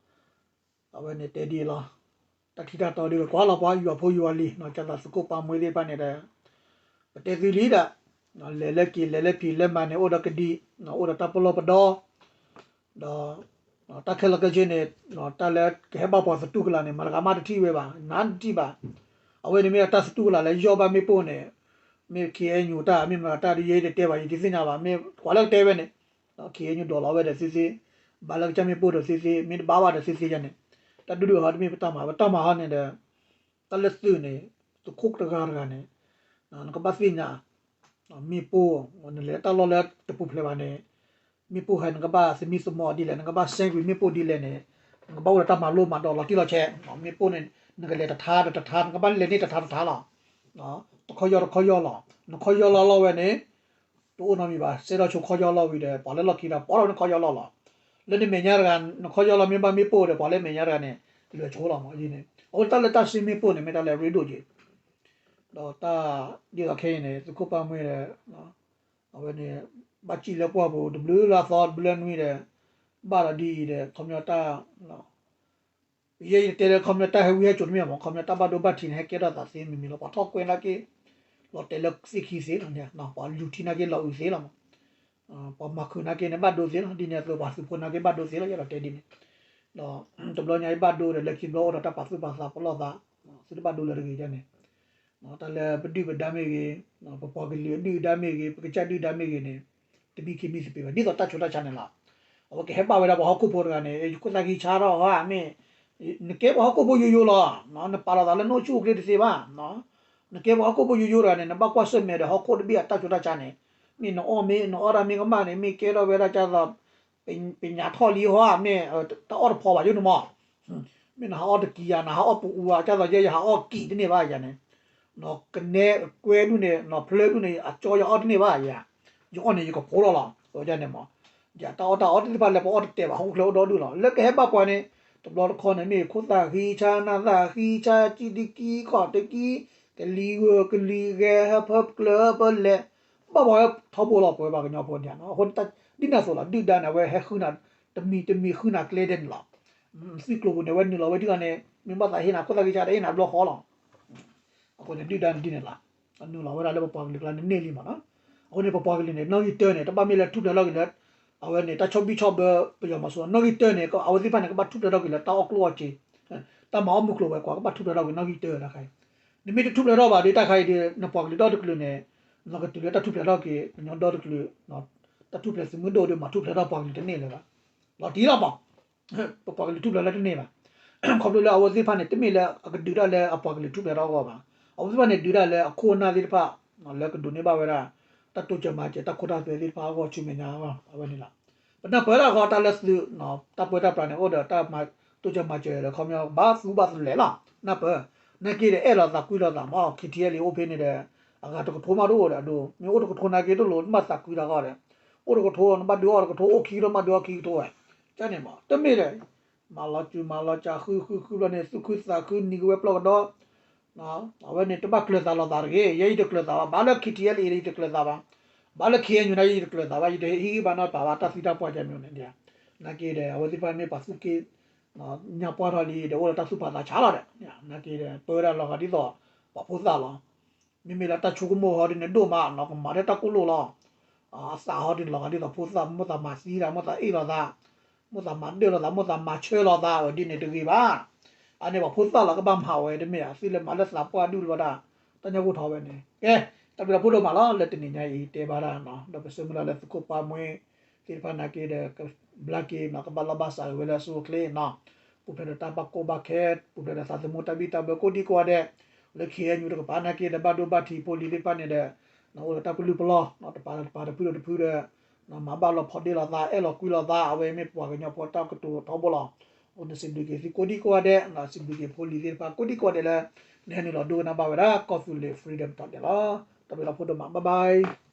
အဝဲန့ၣ်တဲဒ်အံၤလီၤ, တၢ်ထံၣ်တၢ်တီဒ်ဝဲ ကွၢ်လီၤပှၤယွၤဖိယွၤလံၤ ကသးသုးခိၣ်ပၢ်မှဲသ့ၣ်တဖၣ်န့ၣ်ဒီး, ပတဲသုလံဒီး, လဲၤလၢက့ၤလဲၤလၢဖံးလဲၤမၤန့ၣ် အိၣ်ဒီးကဒံ, အိၣ်ဒီးတၢ်ပလီၢ်ပဒီ, ဒီး, တၢ်ခဲလၢာ်ခဲဆ့န့ၣ်, တၢ်လၢကဟဲဘၣ်ပှၤသတူၢ်ကလာ်န့ၣ် မတၤဂၤမးတထံၣ်ဝဲဘၣ်, နတထံၣ်ဘၣ်, အဝဲန့ၣ်မ့ၢ်အတၢ်သတူၢ်ကလာ်လၢယီၢ်ဘၣ်မ့ၣ်ပိၢ်န့ၣ်, မ့ၢ် ခ့ၣ်အဲၣ်ယူၣ် တၢ် မ့ၢ်မတၤတၢ်ဒ်ယဲတတဲဘၣ် ယတသ့ၣ်ညါဘၣ်, မ့ၢ်ပှၤလၢကတဲဝဲန့ၣ်, ခ့ၣ်အဲၣ်ယူၣ်ဒိးလီၤဝဲဒီးသုသ့, ဘၣ်လၢကစၢ်မ့ၣ်ပိၢ်ဒီးသုသ့, မ့ၢ်တဘၣ်ဘၣ်ဒီးသုသ့ယဲန့ၣ်, တၢ်ဒုးဒုးဟီတမ့ၢ်ပတၢ်မၤ ပတၢ်မၤဟီန့ၣ်ဒီး, တၢ်လၢသုးန့ၣ်, သုးခိၣ်တဂၤတဂၤန့ၣ်, နကဘၣ်သ့ၣ်ညါ, မ့ၣ်ပိၢ်, နလဲၤတၢ်လီၢ်လၢတပူၤဖျဲးဘၣ်န့ၣ်, မ့ၣ်ပိၢ်ဟဲနကဘၣ်သမံသမိးဒ်လဲၣ် နကဘၣ်စဲကွံာ်မ့ၣ်ပိၢ်ဒ်လဲၣ်န့ၣ်, နကဘၣ်အိၣ်ဒီးတၢ်မၤလိမၤဒိးလီၤတံၢ်လီၤဆဲး, မ့ၣ်ပိၢ်န့ၣ်, နကလဲၤတထါဒီးတထါ နကဘၣ်လဲၤန့ၢ်တထါတထါလီၤ, တခီယီၢ်တခီယီၢ်လီၤ, နခီယီၢ်လီၤလီၤဝဲန့ၣ်, တအိၣ်နီတမံၤဘၣ် စဲထီၣ်ဆိခီယီၢ်လီၤဝံၤဒီး ပှၤလၢလီၢ်ခံဒီး ပိာ်ထီၣ်နခီယီၢ်လီၤလီၤ, လၢနမဲာ်ညါတဂၤ, နခီယီၢ်လီၤမ့ၢ်ဘၣ်မ့ၣ်ပိၢ်ဒီး ပှၤလၢမဲာ်ညါတဂၤန့ၣ်, လဲၤဆိလီၤမးအံၤန့ၣ်, အဃိတၢ်လၢတၢ်စ့မ့ၣ်ပိၢ်န့ၣ် မ့ၢ်တၢ်လၢအရ့ဒိၣ်က့ၤ, ဒီးတၢ်ဒ်သိးခဲအံၤန့ၣ် သုးခိၣ်ပၢ်မှဲဒီး, အဝဲန့ၣ်, ဘၣ်စံၣ်လၢပှၢ်ပူၤ တဘျုးလၢအသီတဘျုးလၢနွံဒီး, ဘၣ်ဒီးဒ်အံၤဒီး ခီပညီတၢ် ယဲယတဲလၢခီပညီတၢ်ဟဲဝံဟဲစိာ်တမ့ၢ်မး ခီပညီတၢ်ဘၣ်ဒိဘၣ်ထံးန့ၣ် ဟဲကဲထီၣ်သးသ့မံၤမံၤလီၤ, ပှၤထီၣ်ကွဲနာ်က့, လီၤတဲာ်လၢသ့ၣ်ခံသ့လီၤ, ပှၤလူၤထံနာ်က့လီၤအုးသ့လီၤမး, ပှၤမၤခုးနာ်က့န့ၣ် ဘၣ်ဒိသ့လီၤ, ဒ်န့ၣ်အသိးပှၤသုးဖိနာ်က့ဘၣ်ဒိသ့လီၤ, ယအဲၣ်ဒိးတဲဒ်န့ၣ်, ဒီးတဘျီညါအံၤဘၣ်ဒိဒီး လၢခံဘျီအိၣ်ဒီးတၢ်ပာ်သူၣ်ပာ်သးပလီၢ်သး, သုတဘၣ်ဒိလၢတဂ့ၤဒ်န့ၣ် တၢ်လၢပဒုၣ်ပဒါမ့ၢ်ဂ့ၤ, ပပှၤကလုာ်အဒုၣ်အဒါမ့ၢ်ဂ့ၤ, ပကစၢ်ဒုၣ်ဒါမ့ၢ်ဂ့ၤန့ၣ်, တမံခ့မံသပ့ၤဘၣ်, ဒ်သိးတၢ်ဆိးတၢ်ဆါန့ၣ်လီၤ. အဝဲကဟဲဘၣ်ဝဲဒၣ်ပှၤဟီၣ်ခိၣ်ဖိတဂၤန့ၣ်, ယခိၣ်သၣ်ဂံၢ်ဆါထီၣ်ဧါမ့ၢ်, နကဲပှၤဟီၣ်ခိၣ်ဖိယိယိလီၤ, နပာ်လီၤသးလၢနအိၣ်ဆူၣ်အိၣ်ချ့တသ့ဘၣ်. နကဲပှၤဟီၣ်ခိၣ်ဖိယိယိတဂၤန့ၣ် နဘၣ်ကွၢ်ဆၢၣ်မဲာ်ဒီးဟီၣ်ခိၣ်တဘ့ၣ်အတၢ်ဆိးတၢ်ဆါန့ၣ်, မ့ၢ်နအီၣ်မ့ၢ်နအီၣ်တၢ်မ့ၢ်ကမၣ်န့ၣ် မ့ၢ်ကဲထီၣ်ဝဲဒၣ်ကၢ်သိး ပညးထီၣ်လံဟီဧါ မ့ၢ်တၢ်အီၣ်တဖီဘၣ်ယိန့ၣ်မး, မ့ၢ်နဟးအီၣ်တကံၢ်ယၤ နဟးအီၣ်ပအူဧါ, ကၢ်သိးယဲယဟးအီၣ်ကံၢ်တန့ၢ်ဘၣ်ယၤန့ၣ်, နကနဲကွဲဒူၣ်န့ၣ် နဖျၢဒူၣ်န့ၣ် အကၠီယအီၣ်တန့ၢ်ဘၣ်ယၤ, ယအီၣ်န့ၣ်ယကဖိလီၤလီၤ, န့ၣ်မး, ယတၢ်အီၣ်တၢ်အီတသ့ၣ်တဖၣ်လၢပအီၣ်တတဲာ်ဘၣ် ဟီၣ်ခိၣ်ချၢအိၣ်ဒီဒူၣ်လီၤ, လၢကဟဲဘၣ်ပှၤန့ၣ်, တဘျီတခီန့ၣ် မ့ၢ်ခိၣ်သၣ်ဃံဆါ နၢ်သၣ်ဃံဆါ ကံၣ်တကံၢ် ခီၣ်တကံၢ်, ကလံၤဂၢၢ်ကလံၤဂဲၤ ဟၢဖၢပကျၢၤပလဲၤ, ဘၣ်ပှၤဝဲထီဘိလီၤ ပဝဲပှၤကညီဖိန့ၣ်, အဃိန့ၣ် ဒ်န့ၣ်အသိးလီၤ, ဒုၣ်ဒါန့ၣ် အဝဲဟဲဃုနၤ, တမံၤတမံၤဃုနၤကျဲဒဲးန့ၣ်လီၤ, သုးကျိၤပူၤန့ၣ် အဝဲနုာ်လီၤဝဲဒ်န့ၣ်, မ့ၢ်ဘၣ်သးဟ့ၣ်နၤ ခိၣ်သၣ်ဂံၢ်ဆါဒီးဟ့ၣ်နၤဘျီဃီလီၤ, အဃိန့ၣ် ဒုၣ်ဒါန့ၣ်ဒ်န့ၣ်လီၤ, အနုာ်လီၤဝဲဒၣ်လၢပပှၤကလုာ်ကျါန့ၣ်န့ၢ်လံမးနီၤ, အဃိန့ၣ် ပပှၤကလုာ်န့ၣ် နီၣ်ဂံၢ်တၢန့ၣ် တဘၣ်မ့ၢ်လၢထူၣ်ဖျဲးထီၣ်က့ၤလၢ အဝဲန့ၣ် တၢ်ဆီၣ်ဘံၣ်ဆီၣ်ဘၢ ပယီၤမီၤစိရိၤ နီၣ်ဂံၢ်တၢန့ၣ် အဝဲသ့ၣ်တဖၣ်န့ၣ် ကဘၣ်ထူၣ်ဖျဲးထီၣ်က့ၤလၢတၢ်အီၣ်ကျိၣ်အီၣ်စ့, တၢ်မၤအီၣ်မုၢ်ကျိၤဝဲၤကွာ် ကဘၣ်ထူၣ်ဖျဲးထီၣ်က့ၤနီၣ်ဂံၢ်တၢတခါအံၤ, နမ့ၢ်တထူၣ်ဖျဲးထီၣ်ဘၣ်ဒီးတၢ်ခါအံၤဒီး နပှၤကလုာ်ဒီတကလုာ်န့ၣ် နကတုၤလၢတၢ်ထူၣ်ဖျဲးထီၣ်က့ၤ ကညီဒီတကလုာ်, တၢ်ထူၣ်ဖျဲးသုးမုၢ်ဒိၣ်ဒီး မၤထူၣ်ဖျဲးထီၣ်ပှၤကလုာ်တန့ၢ်လၢၤဘၣ်, လီၤတံၢ်လီၤမး ပပှၤကလုာ်ထူၣ်ဖျဲးလၢတန့ၢ်ဘၣ်, ခီဖျိလၢအဝဲသ့ၣ်တဖၣ်န့ၣ် တမ့ၢ်လၢအကဒုးတၢ်လၢအပှၤကလုာ်ထူၣ်ဖျဲးထီၣ်အဂီၢ်ဘၣ်, အဝဲသ့ၣ်တဖၣ်န့ၣ် ဒုးတၢ်လၢအခိၣ်အနၢ်သ့ၣ်တဖၣ် လၢကဒိးန့ၢ်ဘၣ်ဝဲဒၣ် တၢ်တိစၢၤမၤစၢၤ တၢ်ခိတၢ်သွဲသ့ၣ်တဖၣ်အဂီၢ်ဆူမဲာ်ညါအဂီၢ် အဝဲန့ၣ်လီၤ. ပနၢ်ပၢၢ်တၢ်ဃီတၢ်လၢသုး တၢ်ပၢတၢ်ပြးန့ၣ် အိၣ်ဒီးတၢ်တိစၢၤမၤစၢၤဒီးခီပညီဘၣ်သူဘၣ်သလဲးလီၤ. နၢ်ပၢၢ် နာ်က့ဒီးအဲၣ်လိာ်သးကွံလိာ်သးမး ခံထံၣ်အဲလံ အိၣ်ဖဲန့ၣ်ဒီး အဂၤတကထိမးတအိၣ်ဒီးအဒိ မ့ၢ်အိၣ်တကထိနာ်က့တလိၣ် နဘၣ်သးကွံတၢ်ဂီၢ်ဒီး အိၣ်တကထိ နဘၣ်ဒုးအီၣ်တကထိ အိၣ်ခံကထိ နဘၣ်ဒုးအီၣ်ခံကထိဝဲ ကန့ၣ်မး တမ့ၢ်ဒီး မၤလီၤစူၤမၤလီၤစၢ်ဃုဃုဃုဘျီန့ၣ် သူၣ်ခုသးခုနံၤကဝဲပျီၢ်ကဒီး အဝဲန့ၣ် တဘၣ်ကျၢၤသးလိာ်သးတဂ့ၤ ယဲယတကျၢၤသးဘၣ် ဘၣ်လၢ ခံထံၣ်အဲလံ ယတကျၢၤသးဘၣ် ဘၣ်လၢ ခ့ၣ်အဲၣ်ယူၣ် နာ်က့ယတကျၢၤသးဘၣ် ယတဟ့ၣ်ဂံၢ်ဘါနီတပၤဘၣ် တၢ်သံတၢ်ပှၢ်ကဲမ့ၢ်န့ၣ် နာ်က့ဒီး အဝဲသ့ၣ်တဖၣ်မ့ၢ်ပှၤသူၣ်က့ၣ် ညါပှၢ်ထီၣ်လံဒီး အိၣ်ဒီးတၢ်သူၣ်ဖးသးဆးလီၤဒီး နာ်က့ဒီး ပၢဝဲဒၣ်လီၤဂာ်ဒ်သိး ပှၤဖိသၣ်လီၤ. မ့မ့ၢ်လၢတၢ်ဆိကမိၣ်ဟီဒ်န့ၣ်ဒိၣ်မးနီၤ ကမၤထဲတၢ်ကိၢ်လိာ်လီၤ. အသးဟီဒ်န့ၣ် လီၤဂာ်ဒ်သိးဖိသၣ် မိၣ်သးမၤသံတၢ် မိၣ်သးအ့ၣ်လိာ်သး မိၣ်သးမၤဒၢၣ်လိာ်သး မိၣ်သးမၤဆၢလိာ်သး ဒ်န့ၣ်တဂ့ၤဘၣ်. အန့ၣ်ပှၤဖိသၣ်လီၤကဘၣ်မၤဝဲတမ့ၢ် သုလၢမၤလၢသးပှၢ်ဒူၣ်လၢၤဝဲဒၣ် တၢ်ညၣ်ဂိၢ်ထီၣ်ဝဲန့ၣ် ကဲ တၢ်ဘျုးလီၤဖိဒိၣ်မးလီၤ လၢတနံၤညါအံၤတဲဘၣ်ဒၣ်နီၤ ဒီးပဆၢမုၢ်လၢ်လၢသုးခိၣ်ပၢ်မှဲသ့ၣ်တဖၣ်နာ်က့ဒီး ကဘျါက့ၤနီၤ ကဘၣ်လီၢ်ဘၣ်စးဝဲလၢအဆိအချ့နီၤ ပူၤဖျဲးဒီးတၢ်ဘၣ်ကီဘၣ်ခဲ, ပူၤဖျဲးဒီးသးသမူတၢ်ဘံၣ်တၢ်ဘၢကိးဒံကိးဂၤဒဲး, လၢ ခ့ၣ်အဲၣ်ယူၣ် တကပၤနာ်က့ဒီး ဘၣ်ဒိဘၣ်ထံးဖိလံၤသ့ၣ်တဖၣ်န့ၣ်ဒီး အိၣ်ဒီးတၢ်ကလုၢ်ပလီၢ်, တပၤတပၤတဖုဒီးတဖုဒီး မၤဘၣ်လိာ်ဖိးဒ့လိာ်သး အဲၣ်လိာ်ကွံလိာ်သး အဝဲမ့ၢ်ပှၤကညီဖိတၢ်ကတိၤထီဘိလီၤ. အဃိန့ၣ်စံးဘျုးက့ၤသုကိးဒံကိးဂၤဒဲး, စံးဘျုးက့ၤဖိလံၤသ့ၣ်တဖၣ်ကိးဒံကိးဂၤဒဲးလၢ နဟဲနုာ်လီၤဒိကနၣ်ဘၣ်ဝဲဒၣ် ကီၢ်သူလ့ၤ Freedom Talk န့ၣ်လီၤ. တၢ်ဘျုးလီၤဖိဒိၣ်မး bye bye.